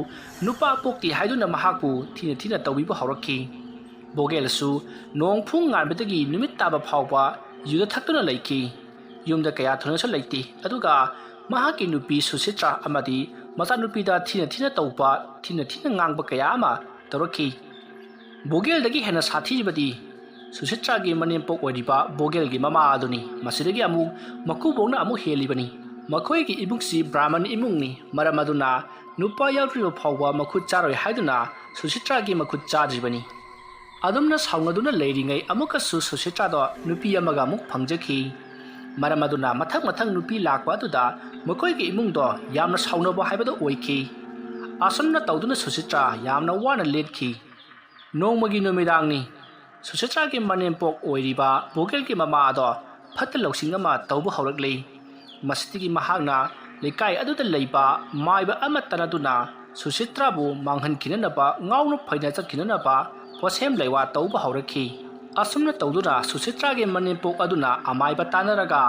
ꯅꯨꯄꯥ ꯄꯣꯛꯇꯦ ꯍꯥꯏꯗꯨꯅ ꯃꯍꯥꯛꯄꯨ ꯊꯤꯅ ꯊꯤꯅ ꯇꯧꯕꯤꯕ ꯍꯧꯔꯛꯈꯤ꯫ ꯕꯣꯒꯦꯜꯁꯨ ꯅꯣꯡ ꯐꯨꯡ ꯉꯥꯟꯕꯗꯒꯤ ꯅꯨꯃꯤꯠ ꯇꯥꯕ ꯐꯥꯎꯕ ꯌꯨꯗ ꯊꯛꯇꯨꯅ ꯂꯩꯈꯤ꯫ ꯌꯨꯝꯗ ꯀꯌꯥ ꯊꯣꯏꯅꯁꯨ ꯂꯩꯇꯦ, ꯑꯗꯨꯒ ꯃꯍꯥꯛꯀꯤ ꯅꯨꯄꯤ ꯁꯨꯁꯤꯇ꯭ꯔꯥ ꯑꯃꯗꯤ ꯃꯆꯥꯅꯨꯄꯤꯗ ꯊꯤꯅ ꯊꯤꯅ ꯇꯧꯕ, ꯊꯤꯅ ꯊꯤꯅ ꯉꯥꯡꯕ ꯀꯌꯥ ꯑꯃ ꯇꯧꯔꯛꯈꯤ꯫ ꯕꯣꯒꯦꯜꯗꯒꯤ ꯍꯦꯟꯅ ꯁꯥꯊꯤꯔꯤꯕꯗꯤ ꯁꯨꯁꯤꯇ꯭ꯔꯥꯒꯤ ꯃꯅꯦꯝꯄꯣꯛ ꯑꯣꯏꯔꯤꯕ ꯕꯣꯒꯦꯜꯒꯤ ꯃꯃꯥ ꯑꯗꯨꯅꯤ꯫ ꯃꯁꯤꯗꯒꯤ ꯑꯃꯨꯛ ꯃꯀꯨꯕꯣꯛꯅ ꯑꯃꯨꯛ ꯍꯦꯜꯂꯤꯕꯅꯤ꯫ ꯃꯈꯣꯏꯒꯤ ꯏꯃꯨꯡꯁꯤ ꯕ꯭ꯔꯥꯍꯃꯟ ꯏꯃꯨꯡꯅꯤ, ꯃꯔꯝ ꯑꯗꯨꯅ ꯅꯨꯄꯥ ꯌꯥꯎꯗ꯭ꯔꯤꯕ ꯐꯥꯎꯕ ꯃꯈꯨꯠ ꯆꯥꯔꯣꯏ ꯍꯥꯏꯗꯨꯅ ꯁꯨꯁꯤꯇ꯭ꯔꯥꯒꯤ ꯃꯈꯨꯠ ꯆꯥꯗ꯭ꯔꯤꯕꯅꯤ꯫ ꯑꯗꯨꯝꯅ ꯁꯥꯎꯅꯗꯨꯅ ꯂꯩꯔꯤꯉꯩ ꯑꯃꯨꯛꯀꯁꯨ ꯁꯨꯁꯤꯇ꯭ꯔꯥꯗꯣ ꯅꯨꯄꯤ ꯑꯃꯒ ꯑꯃꯨꯛ ꯐꯪꯖꯈꯤ꯫ ꯃꯔꯝ ꯑꯗꯨꯅ ꯃꯊꯪ ꯃꯊꯪ ꯅꯨꯄꯤ ꯂꯥꯛꯄ ꯑꯗꯨꯗ ꯃꯈꯣꯏꯒꯤ ꯏꯃꯨꯡꯗꯣ ꯌꯥꯝꯅ ꯁꯥꯎꯅꯕ ꯍꯥꯏꯕꯗꯨ ꯑꯣꯏꯈꯤ꯫ ꯑꯁꯨꯝꯅ ꯇꯧꯗꯨꯅ ꯁꯨꯁꯤꯇ꯭ꯔꯥ ꯌꯥꯝꯅ ꯋꯥꯅ ꯂꯦꯟꯈꯤ꯫ ꯅꯣꯡꯃꯒꯤ ꯅꯨꯃꯤꯗꯥꯡꯅꯤ꯫ ꯁꯨꯁꯤꯇ꯭ꯔꯥꯒꯤ ꯃꯅꯦꯝꯄꯣꯛ ꯑꯣꯏꯔꯤꯕ ꯕꯣꯒꯦꯜꯒꯤ ꯃꯃꯥ ꯑꯗꯣ ꯐꯠꯇ ꯂꯧꯁꯤꯡ ꯑꯃ ꯇꯧꯕ ꯍꯧꯔꯛꯂꯤ꯫ ꯃꯁꯤꯗꯒꯤ ꯃꯍꯥꯛꯅ ꯂꯩꯀꯥꯏ ꯑꯗꯨꯗ ꯂꯩꯕ ꯃꯥꯏꯕ ꯑꯃ ꯇꯥꯟꯅꯗꯨꯅ ꯁꯨꯁꯤꯇ꯭ꯔꯥꯕꯨ ꯃꯥꯡꯍꯟꯈꯤꯅꯅꯕ, ꯉꯥꯎꯅ ꯐꯩꯅ ꯆꯠꯈꯤꯅꯅꯕ ꯄꯣꯠꯁꯦꯝ ꯂꯩꯋꯥ ꯇꯧꯕ ꯍꯧꯔꯛꯈꯤ꯫ ꯑꯁꯨꯝꯅ ꯇꯧꯗꯨꯅ ꯁꯨꯁꯤꯇ꯭ꯔꯥꯒꯤ ꯃꯅꯦꯝꯄꯣꯛ ꯑꯗꯨꯅ ꯑꯃꯥꯏꯕ ꯇꯥꯟꯅꯔꯒ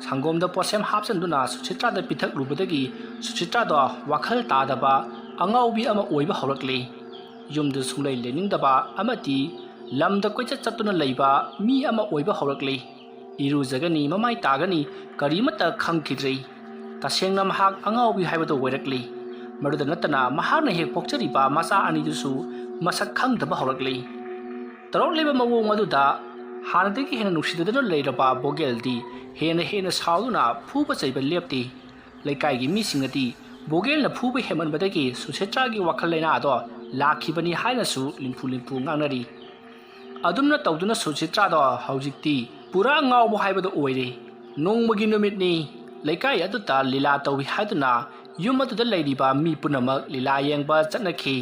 ꯁꯪꯒꯣꯝꯗ ꯄꯣꯠꯁꯦꯝ ꯍꯥꯞꯆꯤꯟꯗꯨꯅ ꯁꯨꯁꯤꯇ꯭ꯔꯥꯗ ꯄꯤꯊꯛꯂꯨꯕꯗꯒꯤ ꯁꯨꯁꯤꯇ꯭ꯔꯥꯗꯣ ꯋꯥꯈꯜ ꯇꯥꯗꯕ, ꯑꯉꯥꯎꯕꯤ ꯑꯃ ꯑꯣꯏꯕ ꯍꯧꯔꯛꯂꯤ꯫ ꯌꯨꯝꯗ ꯁꯨꯡꯂꯩ ꯂꯩꯅꯤꯡꯗꯕ ꯑꯃꯗꯤ ꯂꯝꯗ ꯀꯣꯏꯆꯠ ꯆꯠꯇꯨꯅ ꯂꯩꯕ ꯃꯤ ꯑꯃ ꯑꯣꯏꯕ ꯍꯧꯔꯛꯂꯤ꯫ ꯏꯔꯨꯖꯒꯅꯤ, ꯃꯃꯥꯏ ꯇꯥꯒꯅꯤ, ꯀꯔꯤꯃꯠꯇ ꯈꯪꯈꯤꯗ꯭ꯔꯦ꯫ ꯇꯁꯦꯡꯅ ꯃꯍꯥꯛ ꯑꯉꯥꯎꯕꯤ ꯍꯥꯏꯕꯗꯨ ꯑꯣꯏꯔꯛꯂꯤ꯫ ꯃꯗꯨꯗ ꯅꯠꯇꯅ ꯃꯍꯥꯛꯅ ꯍꯦꯛ ꯄꯣꯛꯆꯔꯤꯕ ꯃꯆꯥ ꯑꯅꯤꯗꯨꯁꯨ ꯃꯁꯛ ꯈꯪꯗꯕ ꯍꯧꯔꯛꯂꯤ꯫ ꯇꯧꯔꯛꯂꯤꯕ ꯃꯑꯣꯡ ꯑꯗꯨꯗ ꯍꯥꯟꯅꯗꯒꯤ ꯍꯦꯟꯅ ꯅꯨꯡꯁꯤꯅꯗꯨꯅ ꯂꯩꯔꯕ ꯕꯣꯒꯦꯜꯗꯤ ꯍꯦꯟꯅ ꯍꯦꯟꯅ ꯁꯥꯎꯗꯨꯅ ꯐꯨꯕ ꯆꯩꯕ ꯂꯦꯞꯇꯦ꯫ ꯂꯩꯀꯥꯏꯒꯤ ꯃꯤꯁꯤꯡꯅꯗꯤ ꯕꯣꯒꯦꯜꯅ ꯐꯨꯕ ꯍꯦꯟꯃꯟꯕꯗꯒꯤ ꯁꯨꯁꯤꯇ꯭ꯔꯥꯒꯤ ꯋꯥꯈꯜ ꯂꯩꯅꯥꯗꯣ ꯂꯥꯛꯈꯤꯕꯅꯤ ꯍꯥꯏꯅꯁꯨ ꯂꯤꯝꯐꯨ ꯂꯤꯝꯐꯨ ꯉꯥꯡꯅꯔꯤ꯫ ꯑꯗꯨꯝꯅ ꯇꯧꯗꯨꯅ ꯁꯨꯁꯤꯇ꯭ꯔꯥꯗꯣ ꯍꯧꯖꯤꯛꯇꯤ ꯄꯨꯔꯥ ꯉꯥꯎꯕ ꯍꯥꯏꯕꯗꯨ ꯑꯣꯏꯔꯦ꯫ ꯅꯣꯡꯃꯒꯤ ꯅꯨꯃꯤꯠꯅꯤ꯫ ꯂꯩꯀꯥꯏ ꯑꯗꯨꯗ ꯂꯤꯂꯥ ꯇꯧꯏ ꯍꯥꯏꯗꯨꯅ ꯌꯨꯝ ꯑꯗꯨꯗ ꯂꯩꯔꯤꯕ ꯃꯤ ꯄꯨꯝꯅꯃꯛ ꯂꯤꯂꯥ ꯌꯦꯡꯕ ꯆꯠꯅꯈꯤ꯫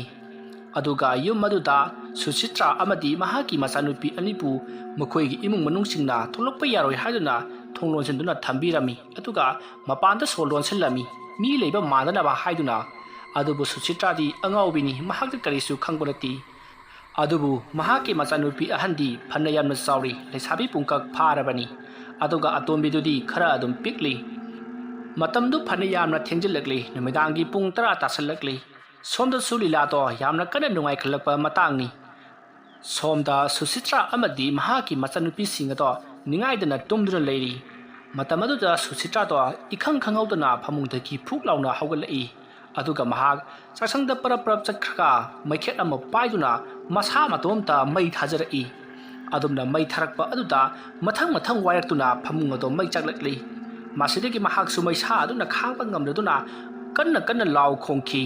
ꯑꯗꯨꯒ ꯌꯨꯝ ꯑꯗꯨꯗ ꯁꯨꯁꯤꯇ꯭ꯔꯥ ꯑꯃꯗꯤ ꯃꯍꯥꯛꯀꯤ ꯃꯆꯥꯅꯨꯄꯤ ꯑꯅꯤꯕꯨ ꯃꯈꯣꯏꯒꯤ ꯏꯃꯨꯡ ꯃꯅꯨꯡꯁꯤꯡꯅ ꯊꯣꯛꯂꯛꯄ ꯌꯥꯔꯣꯏ ꯍꯥꯏꯗꯨꯅ ꯊꯣꯡ ꯂꯣꯟꯁꯤꯟꯗꯨꯅ ꯊꯝꯕꯤꯔꯝꯃꯤ꯫ ꯑꯗꯨꯒ ꯃꯄꯥꯟꯗ ꯁꯣ ꯂꯣꯟꯁꯤꯜꯂꯝꯃꯤ꯫ ꯃꯤ ꯂꯩꯕ ꯃꯥꯟꯗꯅꯕ ꯍꯥꯏꯗꯨꯅ꯫ ꯑꯗꯨꯕꯨ ꯁꯨꯁꯤꯇ꯭ꯔꯥꯗꯤ ꯑꯉꯥꯎꯕꯤꯅꯤ, ꯃꯍꯥꯛꯇꯤ ꯀꯔꯤꯁꯨ ꯈꯪꯕ ꯅꯠꯇꯦ꯫ ꯑꯗꯨꯕꯨ ꯃꯍꯥꯛꯀꯤ ꯃꯆꯥꯅꯨꯄꯤ ꯑꯍꯟꯗꯤ ꯐꯅ ꯌꯥꯝꯅ ꯆꯥꯎꯔꯤ, ꯂꯩꯁꯥꯕꯤ ꯄꯨꯡꯀꯛ ꯐꯥꯔꯕꯅꯤ꯫ ꯑꯗꯨꯒ ꯑꯇꯣꯝꯕꯤꯗꯨꯗꯤ ꯈꯔ ꯑꯗꯨꯝ ꯄꯤꯛꯂꯤ꯫ ꯃꯇꯝꯗꯨ ꯐꯅ ꯌꯥꯝꯅ ꯊꯦꯡꯖꯤꯜꯂꯛꯂꯤ, ꯅꯨꯃꯤꯗꯥꯡꯒꯤ ꯄꯨꯡ ꯇꯔꯥ ꯇꯥꯁꯤꯜꯂꯛꯂꯤ꯫ ꯁꯣꯝꯗꯁꯨ ꯂꯤꯂꯥꯗꯣ ꯌꯥꯝꯅ ꯀꯟꯅ ꯅꯨꯡꯉꯥꯏꯈꯠꯂꯛꯄ ꯃꯇꯥꯡꯅꯤ꯫ ꯁꯣꯝꯗ ꯁꯨꯁꯤꯇ꯭ꯔꯥ ꯑꯃꯗꯤ ꯃꯍꯥꯛꯀꯤ ꯃꯆꯥꯅꯨꯄꯤꯁꯤꯡ ꯑꯗꯣ ꯅꯤꯡꯉꯥꯏꯗꯅ ꯇꯨꯝꯗꯨꯅ ꯂꯩꯔꯤ꯫ ꯃꯇꯝ ꯑꯗꯨꯗ ꯁꯨꯁꯤꯇ꯭ꯔꯥꯗꯣ ꯏꯈꯪ ꯈꯪꯍꯧꯗꯅ ꯐꯃꯨꯡꯗꯒꯤ ꯐꯨꯛ ꯂꯥꯎꯅ ꯍꯧꯒꯠꯂꯛꯏ꯫ ꯑꯗꯨꯒ ꯃꯍꯥꯛ ꯆꯥꯛꯁꯪꯗ ꯄꯔꯞ ꯄꯔꯞ ꯆꯠꯈ꯭ꯔꯒ ꯃꯩꯈꯦꯠ ꯑꯃ ꯄꯥꯏꯗꯨꯅ ꯃꯁꯥ ꯃꯇꯣꯝꯇ ꯃꯩ ꯊꯥꯖꯔꯛꯏ꯫ ꯑꯗꯨꯝꯅ ꯃꯩ ꯊꯥꯔꯛꯄ ꯑꯗꯨꯗ ꯃꯊꯪ ꯃꯊꯪ ꯋꯥꯏꯔꯛꯇꯨꯅ ꯐꯃꯨꯡ ꯑꯗꯣ ꯃꯩ ꯆꯥꯛꯂꯛꯂꯤ꯫ ꯃꯁꯤꯗꯒꯤ ꯃꯍꯥꯛꯁꯨ ꯃꯩꯁꯥ ꯑꯗꯨꯅ ꯈꯥꯡꯕ ꯉꯝꯗꯗꯨꯅ ꯀꯟꯅ ꯀꯟꯅ ꯂꯥꯎ ꯈꯣꯡꯈꯤ꯫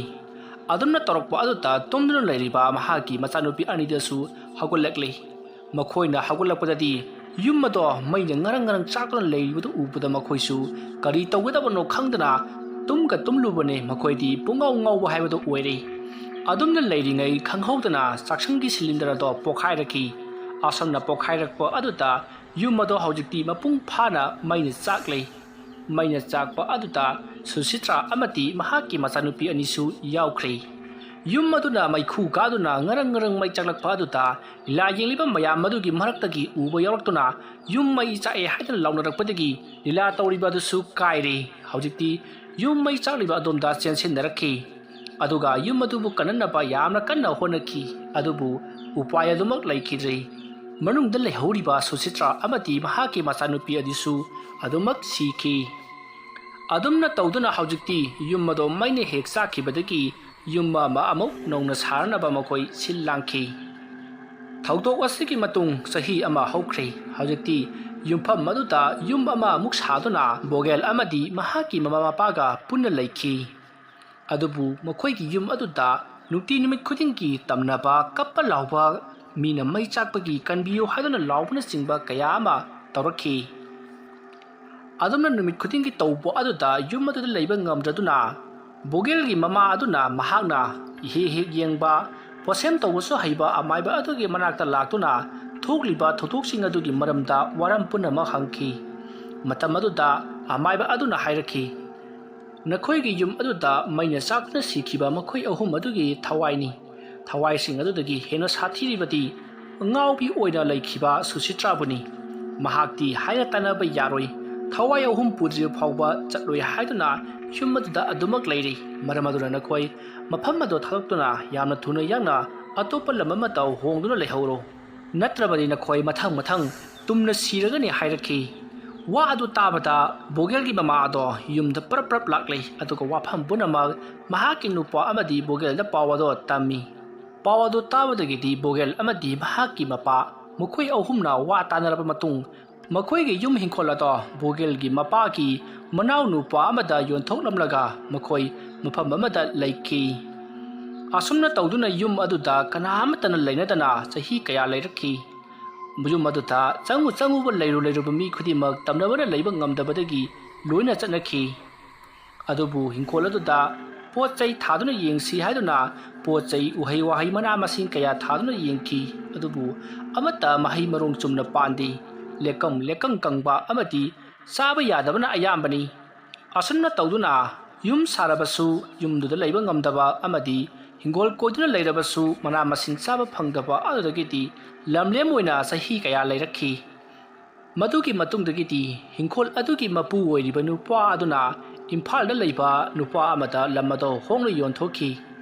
ꯑꯗꯨꯝꯅ ꯇꯧꯔꯛꯄ ꯑꯗꯨꯗ ꯇꯨꯝꯗꯨꯅ ꯂꯩꯔꯤꯕ ꯃꯍꯥꯛꯀꯤ ꯃꯆꯥꯅꯨꯄꯤ ꯑꯅꯤꯗꯁꯨ ꯍꯧꯒꯠꯂꯛꯂꯤ꯫ ꯃꯈꯣꯏꯅ ꯍꯧꯒꯠꯂꯛꯄꯗꯗꯤ ꯌꯨꯝ ꯑꯗꯣ ꯃꯩꯅ ꯉꯔꯪ ꯉꯔꯪ ꯆꯥꯛꯇꯨꯅ ꯂꯩꯔꯤꯕꯗꯨ ꯎꯕꯗ ꯃꯈꯣꯏꯁꯨ ꯀꯔꯤ ꯇꯧꯒꯗꯕꯅꯣ ꯈꯪꯗꯅ ꯇꯨꯝꯒ ꯇꯨꯝꯂꯨꯕꯅꯤ꯫ ꯃꯈꯣꯏꯗꯤ ꯄꯨꯡꯉꯥꯎ ꯉꯥꯎꯕ ꯍꯥꯏꯕꯗꯨ ꯑꯣꯏꯔꯦ꯫ ꯑꯗꯨꯝꯅ ꯂꯩꯔꯤꯉꯩ ꯈꯪꯍꯧꯗꯅ ꯆꯥꯛꯁꯪꯒꯤ ꯁꯤꯂꯤꯟꯗꯔ ꯑꯗꯣ ꯄꯣꯈꯥꯏꯔꯛꯈꯤ꯫ ꯑꯁꯨꯝꯅ ꯄꯣꯈꯥꯏꯔꯛꯄ ꯑꯗꯨꯗ ꯌꯨꯝ ꯑꯗꯣ ꯍꯧꯖꯤꯛꯇꯤ ꯃꯄꯨꯡ ꯐꯥꯅ ꯃꯩꯅ ꯆꯥꯛꯂꯦ꯫ ꯃꯩꯅ ꯆꯥꯛꯄ ꯑꯗꯨꯗ ꯁꯨꯁꯤꯇ꯭ꯔꯥ ꯑꯃꯗꯤ ꯃꯍꯥꯛꯀꯤ ꯃꯆꯥꯅꯨꯄꯤ ꯑꯅꯤꯁꯨ ꯌꯥꯎꯈ꯭ꯔꯦ꯫ ꯌꯨꯝ ꯑꯗꯨꯅ ꯃꯩꯈꯨ ꯀꯥꯗꯨꯅ ꯉꯔꯪ ꯉꯔꯪ ꯃꯩ ꯆꯥꯛꯂꯛꯄ ꯑꯗꯨꯗ ꯂꯤꯂꯥ ꯌꯦꯡꯂꯤꯕ ꯃꯌꯥꯝ ꯑꯗꯨꯒꯤ ꯃꯔꯛꯇꯒꯤ ꯎꯕ ꯌꯥꯎꯔꯛꯇꯨꯅ ꯌꯨꯝ ꯃꯩ ꯆꯥꯛꯑꯦ ꯍꯥꯏꯗꯨꯅ ꯂꯥꯎꯅꯔꯛꯄꯗꯒꯤ ꯂꯤꯂꯥ ꯇꯧꯔꯤꯕ ꯑꯗꯨꯁꯨ ꯀꯥꯏꯔꯦ꯫ ꯍꯧꯖꯤꯛꯇꯤ ꯌꯨꯝ ꯃꯩ ꯆꯥꯛꯂꯤꯕ ꯑꯗꯣꯝꯗ ꯆꯦꯟꯁꯤꯟꯅꯔꯛꯈꯤ꯫ ꯑꯗꯨꯒ ꯌꯨꯝ ꯑꯗꯨꯕꯨ ꯀꯟꯅꯅꯕ ꯌꯥꯝꯅ ꯀꯟꯅ ꯍꯣꯠꯅꯈꯤ꯫ ꯑꯗꯨꯕꯨ ꯎꯄꯥꯏ ꯑꯗꯨꯃꯛ ꯂꯩꯈꯤꯗ꯭ꯔꯦ꯫ ꯃꯅꯨꯡꯗ ꯂꯩꯍꯧꯔꯤꯕ ꯁꯨꯁꯤꯇ꯭ꯔꯥ ꯑꯃꯗꯤ ꯃꯍꯥꯛꯀꯤ ꯃꯆꯥꯅꯨꯄꯤ ꯑꯗꯨꯁꯨ ꯑꯗꯨꯃꯛ ꯁꯤꯈꯤ꯫ ꯑꯗꯨꯝꯅ ꯇꯧꯗꯨꯅ ꯍꯧꯖꯤꯛꯇꯤ ꯌꯨꯝ ꯑꯗꯣ ꯃꯩꯅ ꯍꯦꯛ ꯆꯥꯛꯈꯤꯕꯗꯒꯤ ꯌꯨꯝ ꯑꯃ ꯑꯃꯨꯛ ꯅꯧꯅ ꯁꯥꯅꯅꯕ ꯃꯈꯣꯏ ꯁꯤꯜ ꯂꯥꯡꯈꯤ꯫ ꯊꯧꯗꯣꯛ ꯑꯁꯤꯒꯤ ꯃꯇꯨꯡ ꯆꯍꯤ ꯑꯃ ꯍꯧꯈ꯭ꯔꯦ꯫ ꯍꯧꯖꯤꯛꯇꯤ ꯌꯨꯝꯐꯝ ꯑꯗꯨꯗ ꯌꯨꯝ ꯑꯃ ꯑꯃꯨꯛ ꯁꯥꯗꯨꯅ ꯕꯣꯒꯦꯜ ꯑꯃꯗꯤ ꯃꯍꯥꯛꯀꯤ ꯃꯃꯥ ꯃꯄꯥꯒ ꯄꯨꯟꯅ ꯂꯩꯈꯤ꯫ ꯑꯗꯨꯕꯨ ꯃꯈꯣꯏꯒꯤ ꯌꯨꯝ ꯑꯗꯨꯗ ꯅꯨꯡꯇꯤ ꯅꯨꯃꯤꯠ ꯈꯨꯗꯤꯡꯒꯤ ꯇꯝꯅꯕ, ꯀꯞꯄ ꯂꯥꯎꯕ, ꯃꯤꯅ ꯃꯩ ꯆꯥꯛꯄꯒꯤ "ꯀꯟꯕꯤꯌꯨ" ꯍꯥꯏꯗꯨꯅ ꯂꯥꯎꯕꯅꯆꯤꯡꯕ ꯀꯌꯥ ꯑꯃ ꯇꯧꯔꯛꯈꯤ꯫ ꯑꯗꯨꯝꯅ ꯅꯨꯃꯤꯠ ꯈꯨꯗꯤꯡꯒꯤ ꯇꯧꯕ ꯑꯗꯨꯗ ꯌꯨꯝ ꯑꯗꯨꯗ ꯂꯩꯕ ꯉꯝꯗ꯭ꯔꯗꯨꯅ ꯕꯣꯒꯦꯜꯒꯤ ꯃꯃꯥ ꯑꯗꯨꯅ ꯃꯍꯥꯛꯅ ꯍꯦꯛ ꯍꯦꯛ ꯌꯦꯡꯕ, ꯄꯣꯠꯁꯦꯝ ꯇꯧꯕꯁꯨ ꯍꯩꯕ ꯑꯃꯥꯏꯕ ꯑꯗꯨꯒꯤ ꯃꯅꯥꯛꯇ ꯂꯥꯛꯇꯨꯅ ꯊꯣꯛꯂꯤꯕ ꯊꯧꯗꯣꯛꯁꯤꯡ ꯑꯗꯨꯒꯤ ꯃꯔꯝꯗ ꯋꯥꯔꯝ ꯄꯨꯝꯅꯃꯛ ꯍꯪꯈꯤ꯫ ꯃꯇꯝ ꯑꯗꯨꯗ ꯑꯃꯥꯏꯕ ꯑꯗꯨꯅ ꯍꯥꯏꯔꯛꯈꯤ, "ꯅꯈꯣꯏꯒꯤ ꯌꯨꯝ ꯑꯗꯨꯗ ꯃꯩꯅ ꯆꯥꯛꯇꯨꯅ ꯁꯤꯈꯤꯕ ꯃꯈꯣꯏ ꯑꯍꯨꯝ ꯑꯗꯨꯒꯤ ꯊꯋꯥꯏꯅꯤ꯫ ꯊꯋꯥꯏꯁꯤꯡ ꯑꯗꯨꯗꯒꯤ ꯍꯦꯟꯅ ꯁꯥꯊꯤꯔꯤꯕꯗꯤ ꯑꯉꯥꯎꯕꯤ ꯑꯣꯏꯅ ꯂꯩꯈꯤꯕ ꯁꯨꯁꯤꯇ꯭ꯔꯥꯕꯨꯅꯤ꯫ ꯃꯍꯥꯛꯇꯤ ꯍꯥꯏꯅ ꯇꯥꯟꯅꯕ ꯌꯥꯔꯣꯏ꯫ ꯊꯋꯥꯏ ꯑꯍꯨꯝ ꯄꯨꯗ꯭ꯔꯤꯕ ꯐꯥꯎꯕ ꯆꯠꯂꯣꯏ ꯍꯥꯏꯗꯨꯅ ꯌꯨꯝ ꯑꯗꯨꯗ ꯑꯗꯨꯃꯛ ꯂꯩꯔꯤ꯫ ꯃꯔꯝ ꯑꯗꯨꯅ ꯅꯈꯣꯏ ꯃꯐꯝ ꯑꯗꯨ ꯊꯥꯗꯣꯛꯇꯨꯅ ꯌꯥꯝꯅ ꯊꯨꯅ ꯌꯥꯡꯅ ꯑꯇꯣꯞꯄ ꯂꯝ ꯑꯃꯗ ꯍꯣꯡꯗꯨꯅ ꯂꯩꯍꯧꯔꯣ꯫ ꯅꯠꯇ꯭ꯔꯕꯗꯤ ꯅꯈꯣꯏ ꯃꯊꯪ ꯃꯊꯪ ꯇꯨꯝꯅ ꯁꯤꯔꯒꯅꯤ" ꯍꯥꯏꯔꯛꯈꯤ꯫ ꯋꯥ ꯑꯗꯨ ꯇꯥꯕꯗ ꯕꯣꯒꯦꯜꯒꯤ ꯃꯃꯥ ꯑꯗꯣ ꯌꯨꯝꯗ ꯄꯔꯞ ꯄꯔꯞ ꯂꯥꯛꯂꯦ, ꯑꯗꯨꯒ ꯋꯥꯐꯝ ꯄꯨꯝꯅꯃꯛ ꯃꯍꯥꯛꯀꯤ ꯅꯨꯄꯥ ꯑꯃꯗꯤ ꯕꯣꯒꯦꯜꯗ ꯄꯥꯎ ꯑꯗꯣ ꯇꯝꯃꯤ꯫ ꯄꯥꯎ ꯑꯗꯨ ꯇꯥꯕꯗꯒꯤꯗꯤ ꯕꯣꯒꯦꯜ ꯑꯃꯗꯤ ꯃꯍꯥꯛꯀꯤ ꯃꯄꯥ, ꯃꯈꯣꯏ ꯑꯍꯨꯝꯅ ꯋꯥ ꯇꯥꯅꯔꯕ ꯃꯇꯨꯡ, ꯃꯈꯣꯏꯒꯤ ꯌꯨꯝ ꯍꯤꯡꯈꯣꯜ ꯑꯗꯣ ꯕꯣꯒꯦꯜꯒꯤ ꯃꯄꯥꯒꯤ ꯃꯅꯥꯎ ꯅꯨꯄꯥ ꯑꯃꯗ ꯌꯣꯟꯊꯣꯛꯂꯝꯂꯒ ꯃꯈꯣꯏ ꯃꯐꯝ ꯑꯃꯗ ꯂꯩꯈꯤ꯫ ꯑꯁꯨꯝꯅ ꯇꯧꯗꯨꯅ ꯌꯨꯝ ꯑꯗꯨꯗ ꯀꯅꯥ ꯑꯃꯠꯇꯅ ꯂꯩꯅꯗꯅ ꯆꯍꯤ ꯀꯌꯥ ꯂꯩꯔꯛꯈꯤ꯫ ꯌꯨꯝ ꯑꯗꯨꯗ ꯆꯪꯉꯨ ꯆꯪꯉꯨꯕ, ꯂꯩꯔꯨ ꯂꯩꯔꯨꯕ ꯃꯤ ꯈꯨꯗꯤꯡꯃꯛ ꯇꯝꯅꯕꯅ ꯂꯩꯕ ꯉꯝꯗꯕꯗꯒꯤ ꯂꯣꯏꯅ ꯆꯠꯅꯈꯤ꯫ ꯑꯗꯨꯕꯨ ꯍꯤꯡꯈꯣꯜ ꯑꯗꯨꯗ ꯄꯣꯠ ꯆꯩ ꯊꯥꯗꯨꯅ ꯌꯦꯡꯁꯤ ꯍꯥꯏꯗꯨꯅ ꯄꯣꯠ ꯆꯩ, ꯎꯍꯩ ꯋꯥꯍꯩ, ꯃꯅꯥ ꯃꯁꯤꯡ ꯀꯌꯥ ꯊꯥꯗꯨꯅ ꯌꯦꯡꯈꯤ꯫ ꯑꯗꯨꯕꯨ ꯑꯃꯠꯇ ꯃꯍꯩ ꯃꯔꯣꯡ ꯆꯨꯝꯅ ꯄꯥꯟꯗꯦ꯫ ꯂꯦꯛꯀꯪ ꯂꯦꯛꯀꯪ ꯀꯪꯕ ꯑꯃꯗꯤ ꯆꯥꯕ ꯌꯥꯗꯕꯅ ꯑꯌꯥꯝꯕꯅꯤ꯫ ꯑꯁꯨꯝꯅ ꯇꯧꯗꯨꯅ ꯌꯨꯝ ꯁꯥꯔꯕꯁꯨ ꯌꯨꯝꯗꯨꯗ ꯂꯩꯕ ꯉꯝꯗꯕ ꯑꯃꯗꯤ ꯍꯤꯡꯒꯣꯜ ꯀꯣꯏꯗꯨꯅ ꯂꯩꯔꯕꯁꯨ ꯃꯅꯥ ꯃꯁꯤꯡ ꯆꯥꯕ ꯐꯪꯗꯕ ꯑꯗꯨꯗꯒꯤꯗꯤ ꯂꯝꯂꯦꯝ ꯑꯣꯏꯅ ꯆꯍꯤ ꯀꯌꯥ ꯂꯩꯔꯛꯈꯤ꯫ ꯃꯗꯨꯒꯤ ꯃꯇꯨꯡꯗꯒꯤꯗꯤ ꯍꯤꯡꯈꯣꯜ ꯑꯗꯨꯒꯤ ꯃꯄꯨ ꯑꯣꯏꯔꯤꯕ ꯅꯨꯄꯥ ꯑꯗꯨꯅ ꯏꯝꯐꯥꯜꯗ ꯂꯩꯕ ꯅꯨꯄꯥ ꯑꯃꯗ ꯂꯝ ꯑꯗꯨ ꯍꯣꯡꯅ ꯌꯣꯟꯊꯣꯛꯈꯤ꯫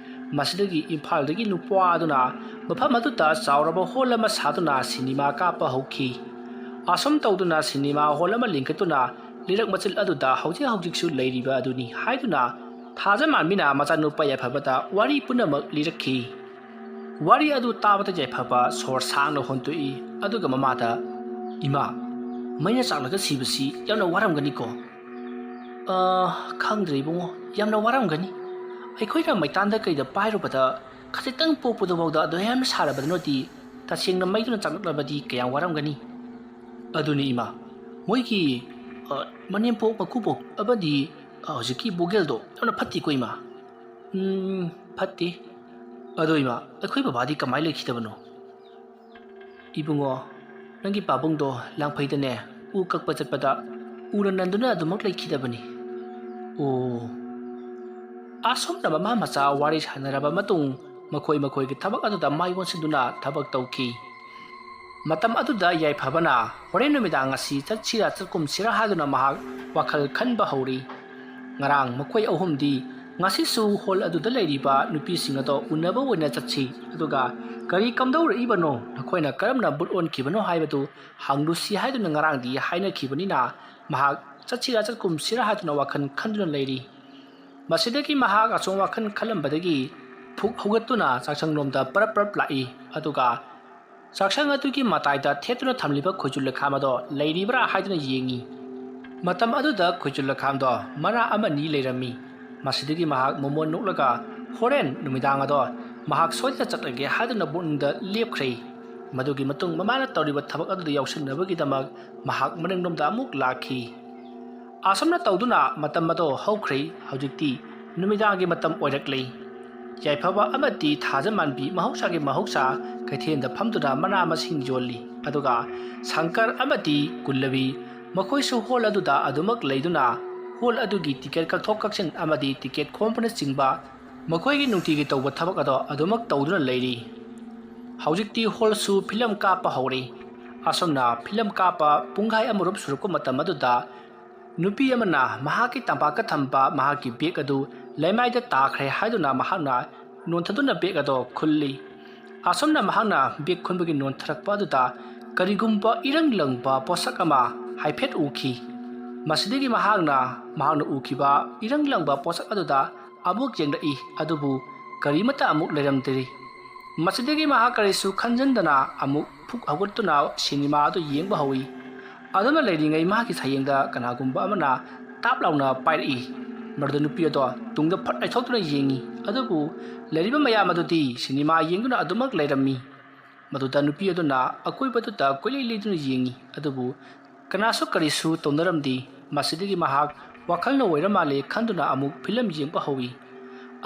ꯃꯁꯤꯗꯒꯤ ꯏꯝꯐꯥꯜꯗꯒꯤ ꯅꯨꯄꯥ ꯑꯗꯨꯅ ꯃꯐꯝ ꯑꯗꯨꯗ ꯆꯥꯎꯔꯕ ꯍꯣꯜ ꯑꯃ ꯁꯥꯗꯨꯅ ꯁꯤꯅꯦꯃꯥ ꯀꯥꯞꯄ ꯍꯧꯈꯤ꯫ ꯑꯁꯨꯝ ꯇꯧꯗꯨꯅ ꯁꯤꯅꯦꯃꯥ ꯍꯣꯜ ꯑꯃ ꯂꯤꯡꯈꯠꯇꯨꯅ ꯂꯩꯔꯛ ꯃꯆꯤꯜ ꯑꯗꯨꯗ ꯍꯧꯖꯤꯛ ꯍꯧꯖꯤꯛꯁꯨ ꯂꯩꯔꯤꯕ ꯑꯗꯨꯅꯤ ꯍꯥꯏꯗꯨꯅ ꯊꯥꯖ ꯃꯥꯟꯕꯤꯅ ꯃꯆꯥꯅꯨꯄꯥ ꯌꯥꯏꯐꯕꯗ ꯋꯥꯔꯤ ꯄꯨꯝꯅꯃꯛ ꯂꯤꯔꯛꯈꯤ꯫ ꯋꯥꯔꯤ ꯑꯗꯨ ꯇꯥꯕꯗ ꯌꯥꯏꯐꯕ ꯁꯣꯔ ꯁꯥꯡꯅ ꯍꯣꯟꯇꯣꯛꯏ꯫ ꯑꯗꯨꯒ ꯃꯃꯥꯗ, "ꯏꯃꯥ, ꯃꯩꯅ ꯆꯥꯛꯂꯒ ꯁꯤꯕꯁꯤ ꯌꯥꯝꯅ ꯋꯥꯔꯝꯒꯅꯤꯀꯣ?" "ꯑ, ꯈꯪꯗ꯭ꯔꯦ ꯏꯕꯨꯡꯉꯣ, ꯌꯥꯝꯅ ꯋꯥꯔꯝꯒꯅꯤ꯫ ꯑꯩꯈꯣꯏꯅ ꯃꯩꯇꯥꯟꯗ ꯀꯩꯗ ꯄꯥꯏꯔꯨꯕꯗ ꯈꯖꯤꯛꯇꯪ ꯄꯣꯛꯄꯗꯨꯐꯥꯎꯗ ꯑꯗꯨ ꯌꯥꯝ ꯁꯥꯔꯕꯗꯅꯣꯗꯤ, ꯇꯁꯦꯡꯅ ꯃꯩꯗꯨꯅ ꯆꯥꯛꯂꯛꯂꯕꯗꯤ ꯀꯌꯥꯝ ꯋꯥꯔꯝꯒꯅꯤ?" "ꯑꯗꯨꯅꯤ ꯏꯃꯥ, ꯃꯣꯏꯒꯤ, ꯑ, ꯃꯅꯦꯝꯄꯣꯛ ꯃꯀꯨꯕꯣꯛ ꯑꯃꯗꯤ, ꯑ, ꯍꯧꯖꯤꯛꯀꯤ ꯕꯣꯒꯦꯜꯗꯣ ꯌꯥꯝꯅ ꯐꯠꯇꯦꯀꯣ ꯏꯃꯥ?" "ꯎꯝ, ꯐꯠꯇꯦ꯫ ꯑꯗꯣ ꯏꯃꯥ, ꯑꯩꯈꯣꯏ ꯕꯕꯥꯗꯤ ꯀꯃꯥꯏꯅ ꯂꯩꯈꯤꯗꯕꯅꯣ?" "ꯏꯕꯨꯡꯉꯣ, ꯅꯪꯒꯤ ꯄꯥꯕꯨꯡꯗꯣ ꯂꯥꯡꯐꯩꯗꯅꯦ, ꯎ ꯀꯛꯄ ꯆꯠꯄꯗ ꯎꯅ ꯅꯟꯗꯨꯅ ꯑꯗꯨꯃꯛ ꯂꯩꯈꯤꯗꯕꯅꯤ꯫" "ꯑꯣ꯫" ꯑꯁꯨꯝꯅ ꯃꯃꯥ ꯃꯆꯥ ꯋꯥꯔꯤ ꯁꯥꯟꯅꯔꯕ ꯃꯇꯨꯡ, ꯃꯈꯣꯏ ꯃꯈꯣꯏꯒꯤ ꯊꯕꯛ ꯑꯗꯨꯗ ꯃꯥꯏ ꯑꯣꯟꯁꯤꯟꯗꯨꯅ ꯊꯕꯛ ꯇꯧꯈꯤ꯫ ꯃꯇꯝ ꯑꯗꯨꯗ ꯌꯥꯏꯐꯕꯅ ꯍꯣꯔꯦꯟ ꯅꯨꯃꯤꯗꯥꯡ ꯑꯁꯤ ꯆꯠꯁꯤꯔꯥ ꯆꯠꯀꯨꯝꯁꯤꯔꯥ ꯍꯥꯏꯗꯨꯅ ꯃꯍꯥꯛ ꯋꯥꯈꯜ ꯈꯟꯕ ꯍꯧꯔꯤ꯫ ꯉꯔꯥꯡ ꯃꯈꯣꯏ ꯑꯍꯨꯝꯗꯤ ꯉꯁꯤꯁꯨ ꯍꯣꯜ ꯑꯗꯨꯗ ꯂꯩꯔꯤꯕ ꯅꯨꯄꯤꯁꯤꯡ ꯑꯗꯣ ꯎꯅꯕ ꯑꯣꯏꯅ ꯆꯠꯁꯤ, ꯑꯗꯨꯒ ꯀꯔꯤ ꯀꯝꯗꯧꯔꯛꯏꯕꯅꯣ, ꯅꯈꯣꯏꯅ ꯀꯔꯝꯅ ꯕꯨꯠ ꯑꯣꯟꯈꯤꯕꯅꯣ ꯍꯥꯏꯕꯗꯨ ꯍꯪꯂꯨꯁꯤ ꯍꯥꯏꯗꯨꯅ ꯉꯔꯥꯡꯗꯤ ꯍꯥꯏꯅꯈꯤꯕꯅꯤꯅ, ꯃꯍꯥꯛ ꯆꯠꯁꯤꯔꯥ ꯆꯠꯀꯨꯝꯁꯤꯔꯥ ꯍꯥꯏꯗꯨꯅ ꯋꯥꯈꯜ ꯈꯟꯗꯨꯅ ꯂꯩꯔꯤ꯫ ꯃꯁꯤꯗꯒꯤ ꯃꯍꯥꯛ ꯑꯁꯨꯝ ꯋꯥꯈꯜ ꯈꯜꯂꯝꯕꯗꯒꯤ ꯐꯨꯛ ꯍꯧꯒꯠꯇꯨꯅ ꯆꯥꯛꯁꯪꯂꯣꯝꯗ ꯄꯔꯞ ꯄꯔꯞ ꯂꯥꯛꯏ, ꯑꯗꯨꯒ ꯆꯥꯛꯁꯪ ꯑꯗꯨꯒꯤ ꯃꯇꯥꯏꯗ ꯊꯦꯠꯇꯨꯅ ꯊꯝꯂꯤꯕ ꯈꯣꯏꯆꯨ ꯂꯩꯈꯥꯝ ꯑꯗꯣ ꯂꯩꯔꯤꯕ꯭ꯔꯥ ꯍꯥꯏꯗꯨꯅ ꯌꯦꯡꯉꯤ꯫ ꯃꯇꯝ ꯑꯗꯨꯗ ꯈꯣꯏꯆꯨ ꯂꯩꯈꯥꯝꯗꯣ ꯃꯅꯥ ꯑꯃꯅꯤ ꯂꯩꯔꯝꯃꯤ꯫ ꯃꯁꯤꯗꯒꯤ ꯃꯍꯥꯛ ꯃꯣꯃꯣꯟ ꯅꯣꯛꯂꯒ ꯍꯣꯔꯦꯟ ꯅꯨꯃꯤꯗꯥꯡ ꯑꯗꯣ ꯃꯍꯥꯛ ꯁꯣꯏꯗꯅ ꯆꯠꯂꯒꯦ ꯍꯥꯏꯗꯨꯅ ꯄꯨꯛꯅꯤꯡꯗ ꯂꯦꯞꯈ꯭ꯔꯦ꯫ ꯃꯗꯨꯒꯤ ꯃꯇꯨꯡ ꯃꯃꯥꯅ ꯇꯧꯔꯤꯕ ꯊꯕꯛ ꯑꯗꯨꯗ ꯌꯥꯎꯁꯤꯟꯅꯕꯒꯤꯗꯃꯛ ꯃꯍꯥꯛ ꯃꯅꯤꯡꯂꯣꯝꯗ ꯑꯃꯨꯛ ꯂꯥꯛꯈꯤ꯫ ꯑꯁꯨꯝꯅ ꯇꯧꯗꯨꯅ ꯃꯇꯝ ꯑꯗꯣ ꯍꯧꯈ꯭ꯔꯦ꯫ ꯍꯧꯖꯤꯛꯇꯤ ꯅꯨꯃꯤꯗꯥꯡꯒꯤ ꯃꯇꯝ ꯑꯣꯏꯔꯛꯂꯦ꯫ ꯌꯥꯏꯐꯕ ꯑꯃꯗꯤ ꯊꯥꯖꯃꯥꯟꯕꯤ ꯃꯍꯧꯁꯥꯒꯤ ꯃꯍꯧꯁꯥ ꯀꯩꯊꯦꯜꯗ ꯐꯝꯗꯨꯅ ꯃꯅꯥ ꯃꯁꯤꯡ ꯌꯣꯜꯂꯤ꯫ ꯑꯗꯨꯒ ꯁꯪꯀꯔ ꯑꯃꯗꯤ ꯀꯨꯜꯂꯕꯤ ꯃꯈꯣꯏꯁꯨ ꯍꯣꯜ ꯑꯗꯨꯗ ꯑꯗꯨꯃꯛ ꯂꯩꯗꯨꯅ ꯍꯣꯜ ꯑꯗꯨꯒꯤ ꯇꯤꯀꯦꯠ ꯀꯛꯊꯣꯛ ꯀꯛꯁꯤꯟ ꯑꯃꯗꯤ ꯇꯤꯀꯦꯠ ꯈꯣꯝꯕꯅꯆꯤꯡꯕ ꯃꯈꯣꯏꯒꯤ ꯅꯨꯡꯇꯤꯒꯤ ꯇꯧꯕ ꯊꯕꯛ ꯑꯗꯣ ꯑꯗꯨꯃꯛ ꯇꯧꯗꯨꯅ ꯂꯩꯔꯤ꯫ ꯍꯧꯖꯤꯛꯇꯤ ꯍꯣꯜꯁꯨ ꯐꯤꯂꯝ ꯀꯥꯞꯄ ꯍꯧꯔꯦ꯫ ꯑꯁꯨꯝꯅ ꯐꯤꯂꯝ ꯀꯥꯞꯄ ꯄꯨꯡꯈꯥꯏ ꯑꯃꯔꯣꯝ ꯁꯨꯔꯛꯄ ꯃꯇꯝ ꯑꯗꯨꯗ ꯅꯨꯄꯤ ꯑꯃꯅ ꯃꯍꯥꯛꯀꯤ ꯇꯝꯄꯥꯛꯇ ꯊꯝꯕ ꯃꯍꯥꯛꯀꯤ ꯕꯦꯒ ꯑꯗꯨ ꯂꯩꯃꯥꯏꯗ ꯇꯥꯈ꯭ꯔꯦ ꯍꯥꯏꯗꯨꯅ ꯃꯍꯥꯛꯅ ꯅꯣꯟꯊꯗꯨꯅ ꯕꯦꯒ ꯑꯗꯣ ꯈꯨꯜꯂꯤ꯫ ꯑꯁꯨꯝꯅ ꯃꯍꯥꯛꯅ ꯕꯦꯒ ꯈꯨꯟꯕꯒꯤ ꯅꯣꯟꯊꯔꯛꯄ ꯑꯗꯨꯗ ꯀꯔꯤꯒꯨꯝꯕ ꯏꯔꯪ ꯂꯪꯕ ꯄꯣꯠꯁꯛ ꯑꯃ ꯍꯥꯏꯐꯦꯠ ꯎꯈꯤ꯫ ꯃꯁꯤꯗꯒꯤ ꯃꯍꯥꯛꯅ, ꯃꯍꯥꯛꯅ ꯎꯈꯤꯕ ꯏꯔꯪ ꯂꯪꯕ ꯄꯣꯠꯁꯛ ꯑꯗꯨꯗ ꯑꯃꯨꯛ ꯌꯦꯡꯂꯛꯏ, ꯑꯗꯨꯕꯨ ꯀꯔꯤꯃꯠꯇ ꯑꯃꯨꯛ ꯂꯩꯔꯝꯗ꯭ꯔꯤ꯫ ꯃꯁꯤꯗꯒꯤ ꯃꯍꯥꯛ ꯀꯔꯤꯁꯨ ꯈꯟꯖꯟꯗꯅ ꯑꯃꯨꯛ ꯐꯨꯛ ꯍꯧꯒꯠꯇꯨꯅ ꯁꯤꯅꯦꯃꯥ ꯑꯗꯨ ꯌꯦꯡꯕ ꯍꯧꯏ꯫ ꯑꯗꯨꯝꯅ ꯂꯩꯔꯤꯉꯩ ꯃꯍꯥꯛꯀꯤ ꯁꯌꯦꯡꯗ ꯀꯅꯥꯒꯨꯝꯕ ꯑꯃꯅ ꯇꯥꯞ ꯂꯥꯎꯅ ꯄꯥꯏꯔꯛꯏ꯫ ꯃꯗꯨꯗ ꯅꯨꯄꯤ ꯑꯗꯣ ꯇꯨꯡꯗ ꯐꯠ ꯂꯩꯊꯣꯛꯇꯨꯅ ꯌꯦꯡꯏ, ꯑꯗꯨꯕꯨ ꯂꯩꯔꯤꯕ ꯃꯌꯥꯝ ꯑꯗꯨꯗꯤ ꯁꯤꯅꯦꯃꯥ ꯌꯦꯡꯗꯨꯅ ꯑꯗꯨꯃꯛ ꯂꯩꯔꯝꯃꯤ꯫ ꯃꯗꯨꯗ ꯅꯨꯄꯤ ꯑꯗꯨꯅ ꯑꯀꯣꯏꯕꯗꯨꯗ ꯀꯣꯏꯂꯩ ꯂꯩꯗꯨꯅ ꯌꯦꯡꯏ, ꯑꯗꯨꯕꯨ ꯀꯅꯥꯁꯨ ꯀꯔꯤꯁꯨ ꯇꯧꯅꯔꯝꯗꯦ꯫ ꯃꯁꯤꯗꯒꯤ ꯃꯍꯥꯛ ꯋꯥꯈꯜꯅ ꯑꯣꯏꯔ ꯃꯥꯜꯂꯦ ꯈꯟꯗꯨꯅ ꯑꯃꯨꯛ ꯐꯤꯂꯝ ꯌꯦꯡꯕ ꯍꯧꯏ꯫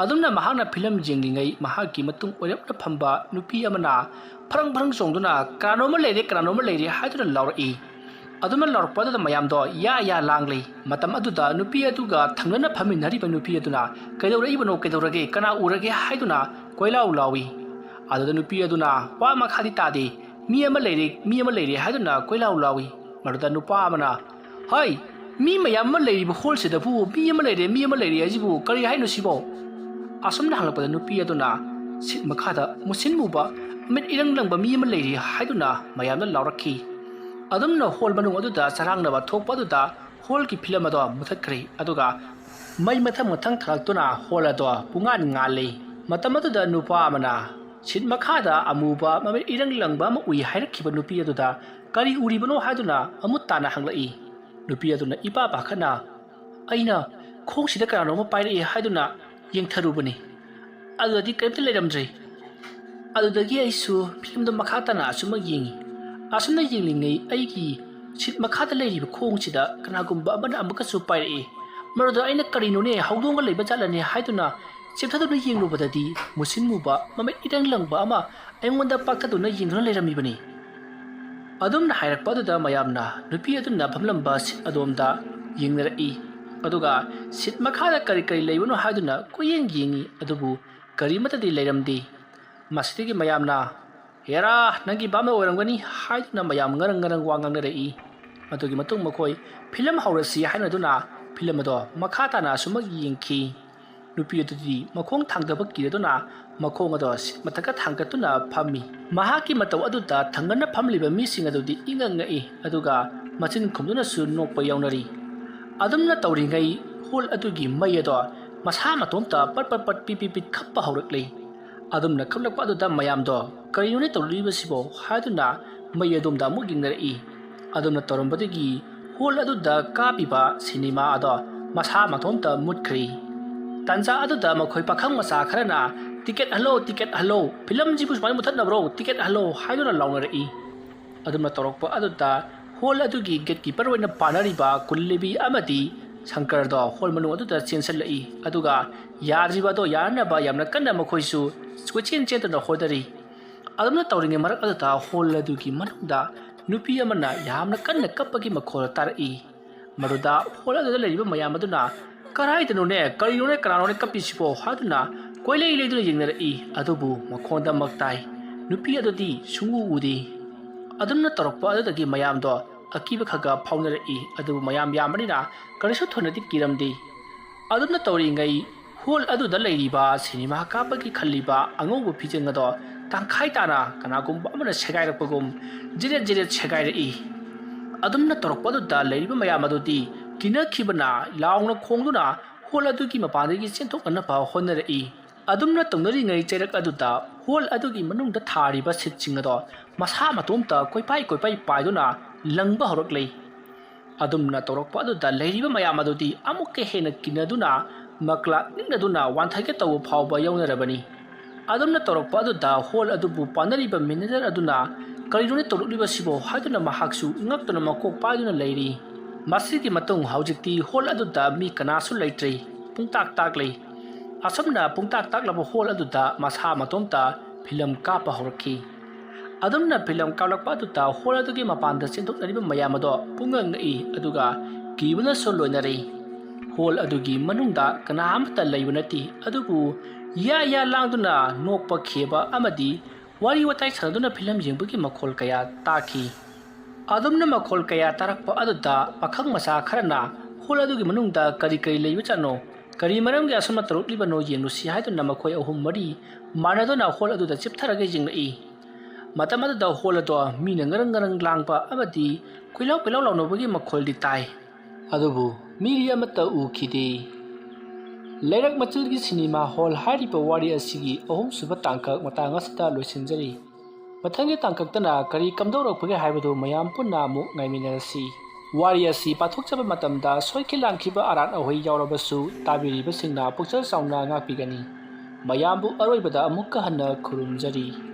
ꯑꯗꯨꯝꯅ ꯃꯍꯥꯛꯅ ꯐꯤꯂꯝ ꯌꯦꯡꯂꯤꯉꯩ ꯃꯍꯥꯛꯀꯤ ꯃꯇꯨꯡ ꯑꯣꯏꯔꯞꯅ ꯐꯝꯕ ꯅꯨꯄꯤ ꯑꯃꯅ ꯐꯔꯪ ꯐꯔꯪ ꯆꯣꯡꯗꯨꯅ, "ꯀꯅꯥꯅꯣꯝꯃ ꯂꯩꯔꯦ, ꯀꯅꯥꯅꯣꯝꯃ ꯂꯩꯔꯦ" ꯍꯥꯏꯗꯨꯅ ꯂꯥꯎꯔꯛꯏ꯫ ꯑꯗꯨꯝꯅ ꯂꯥꯎꯔꯛꯄ ꯑꯗꯨꯗ ꯃꯌꯥꯝꯗꯣ ꯌꯥ ꯌꯥ ꯂꯥꯡꯂꯤ꯫ ꯃꯇꯝ ꯑꯗꯨꯗ ꯅꯨꯄꯤ ꯑꯗꯨꯒ ꯊꯪꯅꯅ ꯐꯝꯃꯤꯟꯅꯔꯤꯕ ꯅꯨꯄꯤ ꯑꯗꯨꯅ, "ꯀꯩꯗꯧꯔꯛꯏꯕꯅꯣ, ꯀꯩꯗꯧꯔꯒꯦ, ꯀꯅꯥ ꯎꯔꯒꯦ?" ꯍꯥꯏꯗꯨꯅ ꯀꯣꯏꯂꯥꯎ ꯂꯥꯎꯏ꯫ ꯑꯗꯨꯗ ꯅꯨꯄꯤ ꯑꯗꯨꯅ ꯋꯥ ꯃꯈꯥꯗꯤ ꯇꯥꯗꯦ, "ꯃꯤ ꯑꯃ ꯂꯩꯔꯦ, ꯃꯤ ꯑꯃ ꯂꯩꯔꯦ" ꯍꯥꯏꯗꯨꯅ ꯀꯣꯏꯂꯥꯎ ꯂꯥꯎꯏ꯫ ꯃꯗꯨꯗ ꯅꯨꯄꯥ ꯑꯃꯅ, "ꯍꯩ, ꯃꯤ ꯃꯌꯥꯝ ꯑꯃ ꯂꯩꯔꯤꯕ ꯍꯣꯜꯁꯤꯗꯕꯨ ꯃꯤ ꯑꯃ ꯂꯩꯔꯦ, ꯃꯤ ꯑꯃ ꯂꯩꯔꯦ ꯍꯥꯏꯁꯤꯕꯨ ꯀꯔꯤ ꯍꯥꯏꯅꯣ ꯁꯤꯕꯣ?" ꯑꯁꯨꯝꯅ ꯍꯪꯂꯛꯄꯗ ꯅꯨꯄꯤ ꯑꯗꯨꯅ ꯁꯤꯠ ꯃꯈꯥꯗ ꯃꯨꯁꯤꯟ ꯃꯨꯕ, ꯃꯃꯤꯠ ꯏꯔꯪ ꯂꯪꯕ ꯃꯤ ꯑꯃ ꯂꯩꯔꯤ ꯍꯥꯏꯗꯨꯅ ꯃꯌꯥꯝꯅ ꯂꯥꯎꯔꯛꯈꯤ꯫ ꯑꯗꯨꯝꯅ ꯍꯣꯜ ꯃꯅꯨꯡ ꯑꯗꯨꯗ ꯆꯔꯥꯡꯅꯕ ꯊꯣꯛꯄ ꯑꯗꯨꯗ ꯍꯣꯜꯒꯤ ꯐꯤꯂꯝ ꯑꯗꯣ ꯃꯨꯊꯠꯈ꯭ꯔꯦ, ꯑꯗꯨꯒ ꯃꯩ ꯃꯊꯪ ꯃꯊꯪ ꯊꯥꯔꯛꯇꯨꯅ ꯍꯣꯜ ꯑꯗꯣ ꯄꯨꯡꯉꯥꯟ ꯉꯥꯜꯂꯤ꯫ ꯃꯇꯝ ꯑꯗꯨꯗ ꯅꯨꯄꯥ ꯑꯃꯅ ꯁꯤꯠ ꯃꯈꯥꯗ ꯑꯃꯨꯕ ꯃꯃꯤꯠ ꯏꯔꯪ ꯂꯪꯕ ꯑꯃ ꯎꯏ ꯍꯥꯏꯔꯛꯈꯤꯕ ꯅꯨꯄꯤ ꯑꯗꯨꯗ ꯀꯔꯤ ꯎꯔꯤꯕꯅꯣ ꯍꯥꯏꯗꯨꯅ ꯑꯃꯨꯛ ꯇꯥꯅ ꯍꯪꯂꯛꯏ꯫ ꯅꯨꯄꯤ ꯑꯗꯨꯅ ꯏꯄꯥ ꯄꯥꯈꯠꯅ, "ꯑꯩꯅ ꯈꯣꯡꯁꯤꯗ ꯀꯅꯥꯅꯣꯝꯃ ꯄꯥꯏꯔꯛꯑꯦ ꯍꯥꯏꯗꯨꯅ ꯌꯦꯡꯊꯔꯨꯕꯅꯤ, ꯑꯗꯨꯗꯗꯤ ꯀꯔꯤꯝꯇ ꯂꯩꯔꯝꯗ꯭ꯔꯦ꯫ ꯑꯗꯨꯗꯒꯤ ꯑꯩꯁꯨ ꯐꯤꯂꯝꯗꯣ ꯃꯈꯥ ꯇꯥꯅ ꯑꯁꯨꯝꯃꯛ ꯌꯦꯡꯉꯤ꯫ ꯑꯁꯨꯝꯅ ꯌꯦꯡꯂꯤꯉꯩ ꯑꯩꯒꯤ ꯁꯤꯠ ꯃꯈꯥꯗ ꯂꯩꯔꯤꯕ ꯈꯣꯡꯁꯤꯗ ꯀꯅꯥꯒꯨꯝꯕ ꯑꯃꯅ ꯑꯃꯨꯛꯀꯁꯨ ꯄꯥꯏꯔꯛꯏ꯫ ꯃꯗꯨꯗ ꯑꯩꯅ 'ꯀꯔꯤꯅꯣꯅꯦ, ꯍꯧꯗꯣꯡꯒ ꯂꯩꯕ ꯖꯥꯠꯂꯅꯦ' ꯍꯥꯏꯗꯨꯅ ꯆꯦꯞꯊꯗꯨꯅ ꯌꯦꯡꯂꯨꯕꯗꯗꯤ ꯃꯨꯁꯤꯟ ꯃꯨꯕ, ꯃꯃꯤꯠ ꯏꯔꯪ ꯂꯪꯕ ꯑꯃ ꯑꯩꯉꯣꯟꯗ ꯄꯥꯛꯊꯗꯨꯅ ꯌꯦꯡꯗꯨꯅ ꯂꯩꯔꯝꯃꯤꯕꯅꯤ"꯫ ꯑꯗꯨꯝꯅ ꯍꯥꯏꯔꯛꯄ ꯑꯗꯨꯗ ꯃꯌꯥꯝꯅ ꯅꯨꯄꯤ ꯑꯗꯨꯅ ꯐꯝꯂꯝꯕ ꯁꯤꯠ ꯑꯗꯣꯝꯗ ꯌꯦꯡꯅꯔꯛꯏ꯫ ꯑꯗꯨꯒ ꯁꯤꯠ ꯃꯈꯥꯗ ꯀꯔꯤ ꯀꯔꯤ ꯂꯩꯕꯅꯣ ꯍꯥꯏꯗꯨꯅ ꯀꯣꯏꯌꯦꯡ ꯌꯦꯡꯉꯤ, ꯑꯗꯨꯕꯨ ꯀꯔꯤꯃꯠꯇꯗꯤ ꯂꯩꯔꯝꯗꯦ꯫ ꯃꯁꯤꯗꯒꯤ ꯃꯌꯥꯝꯅ, "ꯍꯦꯔꯥ, ꯅꯪꯒꯤ ꯚꯥꯞꯅ ꯑꯣꯏꯔꯝꯒꯅꯤ" ꯍꯥꯏꯗꯨꯅ ꯃꯌꯥꯝ ꯉꯔꯪ ꯉꯔꯪ ꯋꯥ ꯉꯥꯡꯅꯔꯛꯏ꯫ ꯃꯗꯨꯒꯤ ꯃꯇꯨꯡ ꯃꯈꯣꯏ ꯐꯤꯂꯝ ꯍꯧꯔꯁꯤ ꯍꯥꯏꯅꯗꯨꯅ ꯐꯤꯂꯝ ꯑꯗꯣ ꯃꯈꯥ ꯇꯥꯅ ꯑꯁꯨꯝꯃꯛ ꯌꯦꯡꯈꯤ꯫ ꯅꯨꯄꯤ ꯑꯗꯨꯗꯤ ꯃꯈꯣꯡ ꯊꯥꯡꯗꯕ ꯀꯤꯔꯗꯨꯅ ꯃꯈꯣꯡ ꯑꯗꯣ ꯁꯤꯠ ꯃꯊꯛꯇ ꯊꯥꯡꯒꯠꯇꯨꯅ ꯐꯝꯃꯤ꯫ ꯃꯍꯥꯛꯀꯤ ꯃꯇꯧ ꯑꯗꯨꯗ ꯊꯪꯅꯅ ꯐꯝꯂꯤꯕ ꯃꯤꯁꯤꯡ ꯑꯗꯨꯗꯤ ꯏꯉꯛ ꯉꯛꯏ, ꯑꯗꯨꯒ ꯃꯆꯤꯟ ꯈꯨꯝꯗꯨꯅꯁꯨ ꯅꯣꯛꯄ ꯌꯥꯎꯅꯔꯤ꯫ ꯑꯗꯨꯝꯅ ꯇꯧꯔꯤꯉꯩ ꯍꯣꯜ ꯑꯗꯨꯒꯤ ꯃꯩ ꯑꯗꯣ ꯃꯁꯥ ꯃꯇꯣꯝꯇ ꯄꯠ ꯄꯠ ꯄꯠ ꯄꯤꯠ ꯄꯤꯠ ꯄꯤꯠ ꯈꯞꯄ ꯍꯧꯔꯛꯂꯤ꯫ ꯑꯗꯨꯝꯅ ꯈꯞꯂꯛꯄ ꯑꯗꯨꯗ ꯃꯌꯥꯝꯗꯣ "ꯀꯔꯤꯅꯣꯅꯦ ꯇꯧꯔꯛꯂꯤꯕꯁꯤꯕꯣ?" ꯍꯥꯏꯗꯨꯅ ꯃꯩ ꯑꯗꯣꯝꯗ ꯑꯃꯨꯛ ꯌꯦꯡꯅꯔꯛꯏ꯫ ꯑꯗꯨꯝꯅ ꯇꯧꯔꯝꯕꯗꯒꯤ ꯍꯣꯜ ꯑꯗꯨꯗ ꯀꯥꯞꯄꯤꯕ ꯁꯤꯅꯦꯃꯥ ꯑꯗꯣ ꯃꯁꯥ ꯃꯇꯣꯝꯇ ꯃꯨꯠꯈ꯭ꯔꯤ꯫ ꯇꯥꯟꯖꯥ ꯑꯗꯨꯗ ꯃꯈꯣꯏ ꯄꯥꯈꯪ ꯃꯆꯥ ꯈꯔꯅ, "ꯇꯤꯀꯦꯠ ꯍꯜꯂꯣ, ꯇꯤꯀꯦꯠ ꯍꯜꯂꯣ, ꯐꯤꯂꯝꯁꯤꯕꯨ ꯁꯨꯃꯥꯏꯅ ꯃꯨꯊꯠꯅꯕ꯭ꯔꯣ? ꯇꯤꯀꯦꯠ ꯍꯜꯂꯣ" ꯍꯥꯏꯗꯨꯅ ꯂꯥꯎꯅꯔꯛꯏ꯫ ꯑꯗꯨꯝꯅ ꯇꯧꯔꯛꯄ ꯑꯗꯨꯗ ꯍꯣꯜ ꯑꯗꯨꯒꯤ ꯒꯦꯠꯀꯤꯄꯔ ꯑꯣꯏꯅ ꯄꯥꯟꯅꯔꯤꯕ ꯀꯨꯂꯤꯕꯤ ꯑꯃꯗꯤ ꯁꯪꯀꯔꯗꯣ ꯍꯣꯜ ꯃꯅꯨꯡ ꯑꯗꯨꯗ ꯆꯦꯟꯁꯤꯜꯂꯛꯏ, ꯑꯗꯨꯒ ꯌꯥꯗ꯭ꯔꯤꯕ ꯑꯗꯣ ꯌꯥꯅꯅꯕ ꯌꯥꯝꯅ ꯀꯟꯅ ꯃꯈꯣꯏꯁꯨ ꯀꯣꯏꯆꯦꯟ ꯆꯦꯟꯗꯨꯅ ꯍꯣꯠꯅꯔꯤ꯫ ꯑꯗꯨꯝꯅ ꯇꯧꯔꯤꯉꯩ ꯃꯔꯛ ꯑꯗꯨꯗ ꯍꯣꯜ ꯑꯗꯨꯒꯤ ꯃꯅꯨꯡꯗ ꯅꯨꯄꯤ ꯑꯃꯅ ꯌꯥꯝꯅ ꯀꯟꯅ ꯀꯞꯄꯒꯤ ꯃꯈꯣꯜ ꯇꯥꯔꯛꯏ꯫ ꯃꯗꯨꯗ ꯍꯣꯜ ꯑꯗꯨꯗ ꯂꯩꯔꯤꯕ ꯃꯌꯥꯝ ꯑꯗꯨꯅ, "ꯀꯗꯥꯏꯗꯅꯣꯅꯦ? ꯀꯔꯤꯅꯣꯅꯦ? ꯀꯅꯥꯅꯣꯅꯦ ꯀꯞꯄꯤꯁꯤꯕꯣ?" ꯍꯥꯏꯗꯨꯅ ꯀꯣꯏꯂꯩ ꯂꯩꯗꯨꯅ ꯌꯦꯡꯅꯔꯛꯏ꯫ ꯑꯗꯨꯕꯨ ꯃꯈꯣꯟꯗ ꯃꯛ ꯇꯥꯏ, ꯅꯨꯄꯤ ꯑꯗꯨꯗꯤ ꯁꯨꯡꯎ ꯎꯗꯦ꯫ ꯑꯗꯨꯝꯅ ꯇꯧꯔꯛꯄ ꯑꯗꯨꯗꯒꯤ ꯃꯌꯥꯝꯗꯣ ꯑꯀꯤꯕ ꯈꯔ ꯈꯔ ꯐꯥꯎꯅꯔꯛꯏ, ꯑꯗꯨꯕꯨ ꯃꯌꯥꯝ ꯌꯥꯝꯕꯅꯤꯅ ꯀꯔꯤꯁꯨ ꯊꯣꯏꯅꯗꯤ ꯀꯤꯔꯝꯗꯦ꯫ ꯑꯗꯨꯝꯅ ꯇꯧꯔꯤꯉꯩ ꯍꯣꯜ ꯑꯗꯨꯗ ꯂꯩꯔꯤꯕ ꯁꯤꯅꯦꯃꯥ ꯀꯥꯞꯄꯒꯤ ꯈꯜꯂꯤꯕ ꯑꯉꯧꯕ ꯐꯤꯖꯦꯡ ꯑꯗꯣ ꯇꯪꯈꯥꯏ ꯇꯥꯅ ꯀꯅꯥꯒꯨꯝꯕ ꯑꯃꯅ ꯁꯦꯒꯥꯏꯔꯛꯄꯒꯨꯝ ꯖꯤꯔꯦꯠ ꯖꯤꯔꯦꯠ ꯁꯦꯒꯥꯏꯔꯛꯏ꯫ ꯑꯗꯨꯝꯅ ꯇꯧꯔꯛꯄ ꯑꯗꯨꯗ ꯂꯩꯔꯤꯕ ꯃꯌꯥꯝ ꯑꯗꯨꯗꯤ ꯀꯤꯅꯈꯤꯕꯅ ꯂꯥꯎꯅ ꯈꯣꯡꯗꯨꯅ ꯍꯣꯜ ꯑꯗꯨꯒꯤ ꯃꯄꯥꯟꯗꯒꯤ ꯆꯦꯟꯊꯣꯛꯅꯅꯕ ꯍꯣꯠꯅꯔꯛꯏ꯫ ꯑꯗꯨꯝꯅ ꯇꯧꯅꯔꯤꯉꯩ ꯆꯩꯔꯛ ꯑꯗꯨꯗ ꯍꯣꯜ ꯑꯗꯨꯒꯤ ꯃꯅꯨꯡꯗ ꯊꯥꯔꯤꯕ ꯁꯤꯠꯁꯤꯡ ꯑꯗꯣ ꯃꯁꯥ ꯃꯇꯣꯝꯇ ꯀꯣꯏꯄꯥꯏ ꯀꯣꯏꯄꯥꯏ ꯄꯥꯏꯗꯨꯅ ꯂꯪꯕ ꯍꯧꯔꯛꯂꯦ꯫ ꯑꯗꯨꯝꯅ ꯇꯧꯔꯛꯄ ꯑꯗꯨꯗ ꯂꯩꯔꯤꯕ ꯃꯌꯥꯝ ꯑꯗꯨꯗꯤ ꯑꯃꯨꯛꯀ ꯍꯦꯟꯅ ꯀꯤꯅꯗꯨꯅ ꯃꯀ꯭ꯂꯥꯛ ꯅꯤꯛꯅꯗꯨꯅ ꯋꯥꯟꯊꯒꯦ ꯇꯧꯕ ꯐꯥꯎꯕ ꯌꯥꯎꯅꯔꯕꯅꯤ꯫ ꯑꯗꯨꯝꯅ ꯇꯧꯔꯛꯄ ꯑꯗꯨꯗ ꯍꯣꯜ ꯑꯗꯨꯕꯨ ꯄꯥꯟꯅꯔꯤꯕ ꯃꯦꯅꯦꯖꯔ ꯑꯗꯨꯅ "ꯀꯔꯤꯅꯣꯅꯦ ꯇꯧꯔꯛꯂꯤꯕꯁꯤꯕꯣ?" ꯍꯥꯏꯗꯨꯅ ꯃꯍꯥꯛꯁꯨ ꯉꯛꯇꯨꯅ ꯃꯀꯣꯛ ꯄꯥꯏꯗꯨꯅ ꯂꯩꯔꯤ꯫ ꯃꯁꯤꯒꯤ ꯃꯇꯨꯡ ꯍꯧꯖꯤꯛꯇꯤ ꯍꯣꯜ ꯑꯗꯨꯗ ꯃꯤ ꯀꯅꯥꯁꯨ ꯂꯩꯇ꯭ꯔꯦ꯫ ꯄꯨꯡꯇꯥꯛ ꯇꯥꯛꯂꯤ꯫ ꯑꯁꯨꯝꯅ ꯄꯨꯡꯇꯥꯛ ꯇꯥꯛꯂꯕ ꯍꯣꯜ ꯑꯗꯨꯗ ꯃꯁꯥ ꯃꯇꯣꯝꯇ ꯐꯤꯂꯝ ꯀꯥꯞꯄ ꯍꯧꯔꯛꯈꯤ꯫ ꯑꯗꯨꯝꯅ ꯐꯤꯂꯝ ꯀꯥꯞꯂꯛꯄ ꯑꯗꯨꯗ ꯍꯣꯜ ꯑꯗꯨꯒꯤ ꯃꯄꯥꯟꯗ ꯆꯦꯟꯊꯣꯛꯅꯔꯤꯕ ꯃꯌꯥꯝ ꯑꯗꯣ ꯄꯨꯡꯉꯛ ꯉꯛꯏ, ꯑꯗꯨꯒ ꯀꯤꯕꯅꯁꯨ ꯂꯣꯏꯅꯔꯦ꯫ ꯍꯣꯜ ꯑꯗꯨꯒꯤ ꯃꯅꯨꯡꯗ ꯀꯅꯥ ꯑꯃꯠꯇ ꯂꯩꯕ ꯅꯠꯇꯦ, ꯑꯗꯨꯕꯨ ꯌꯥ ꯌꯥ ꯂꯥꯡꯗꯨꯅ ꯅꯣꯛꯄ ꯈꯦꯕ ꯑꯃꯗꯤ ꯋꯥꯔꯤ ꯋꯥꯇꯥꯏ ꯁꯥꯟꯅꯗꯨꯅ ꯐꯤꯂꯝ ꯌꯦꯡꯕꯒꯤ ꯃꯈꯣꯜ ꯀꯌꯥ ꯇꯥꯈꯤ꯫ ꯑꯗꯨꯝꯅ ꯃꯈꯣꯜ ꯀꯌꯥ ꯇꯥꯔꯛꯄ ꯑꯗꯨꯗ ꯄꯥꯈꯪ ꯃꯆꯥ ꯈꯔꯅ ꯍꯣꯜ ꯑꯗꯨꯒꯤ ꯃꯅꯨꯡꯗ ꯀꯔꯤ ꯀꯔꯤ ꯂꯩꯕꯖꯥꯠꯅꯣ, "ꯀꯔꯤ ꯃꯔꯝꯒꯤ ꯑꯁꯨꯝꯅ ꯇꯧꯔꯛꯂꯤꯕꯅꯣ ꯌꯦꯡꯂꯨꯁꯤ" ꯍꯥꯏꯗꯨꯅ ꯃꯈꯣꯏ ꯑꯍꯨꯝ ꯃꯔꯤ ꯃꯥꯟꯅꯗꯨꯅ ꯍꯣꯜ ꯑꯗꯨꯗ ꯆꯤꯞꯊꯔꯒ ꯌꯦꯡꯂꯛꯏ꯫ ꯃꯇꯝ ꯑꯗꯨꯗ ꯍꯣꯜ ꯑꯗꯣ ꯃꯤꯅ ꯉꯔꯪ ꯉꯔꯪ ꯂꯥꯡꯕ ꯑꯃꯗꯤ ꯀꯣꯏꯂꯥꯎ ꯀꯣꯏꯂꯥꯎ ꯂꯥꯎꯅꯕꯒꯤ ꯃꯈꯣꯜꯗꯤ ꯇꯥꯏ, ꯑꯗꯨꯕꯨ ꯃꯤꯗꯤ ꯑꯃꯠꯇ ꯎꯈꯤꯗꯦ꯫ ꯂꯩꯔꯛ ꯃꯆꯤꯜꯒꯤ ꯁꯤꯅꯦꯃꯥ ꯍꯣꯜ ꯍꯥꯏꯔꯤꯕ ꯋꯥꯔꯤ ꯑꯁꯤꯒꯤ ꯑꯍꯨꯝꯁꯨꯕ ꯇꯥꯡꯀꯛ ꯃꯇꯥꯡ ꯑꯁꯤꯗ ꯂꯣꯏꯁꯤꯟꯖꯔꯤ꯫ ꯃꯊꯪꯒꯤ ꯇꯥꯡꯀꯛꯇꯅ ꯀꯔꯤ ꯀꯝꯗꯧꯔꯛꯄꯒꯦ ꯍꯥꯏꯕꯗꯨ ꯃꯌꯥꯝ ꯄꯨꯟꯅ ꯑꯃꯨꯛ ꯉꯥꯏꯃꯤꯟꯅꯔꯁꯤ꯫ ꯋꯥꯔꯤ ꯑꯁꯤ ꯄꯥꯊꯣꯛꯆꯕ ꯃꯇꯝꯗ ꯁꯣꯏꯈꯤ ꯂꯥꯟꯈꯤꯕ ꯑꯔꯥꯟ ꯑꯍꯣꯏ ꯌꯥꯎꯔꯕꯁꯨ, ꯇꯥꯕꯤꯔꯤꯕꯁꯤꯡꯅ ꯄꯨꯛꯆꯦꯜ ꯆꯥꯎꯅ ꯉꯥꯛꯄꯤꯒꯅꯤ꯫ ꯃꯌꯥꯝꯕꯨ ꯑꯔꯣꯏꯕꯗ ꯑꯃꯨꯛꯀ ꯍꯟꯅ ꯈꯨꯔꯨꯝꯖꯔꯤ꯫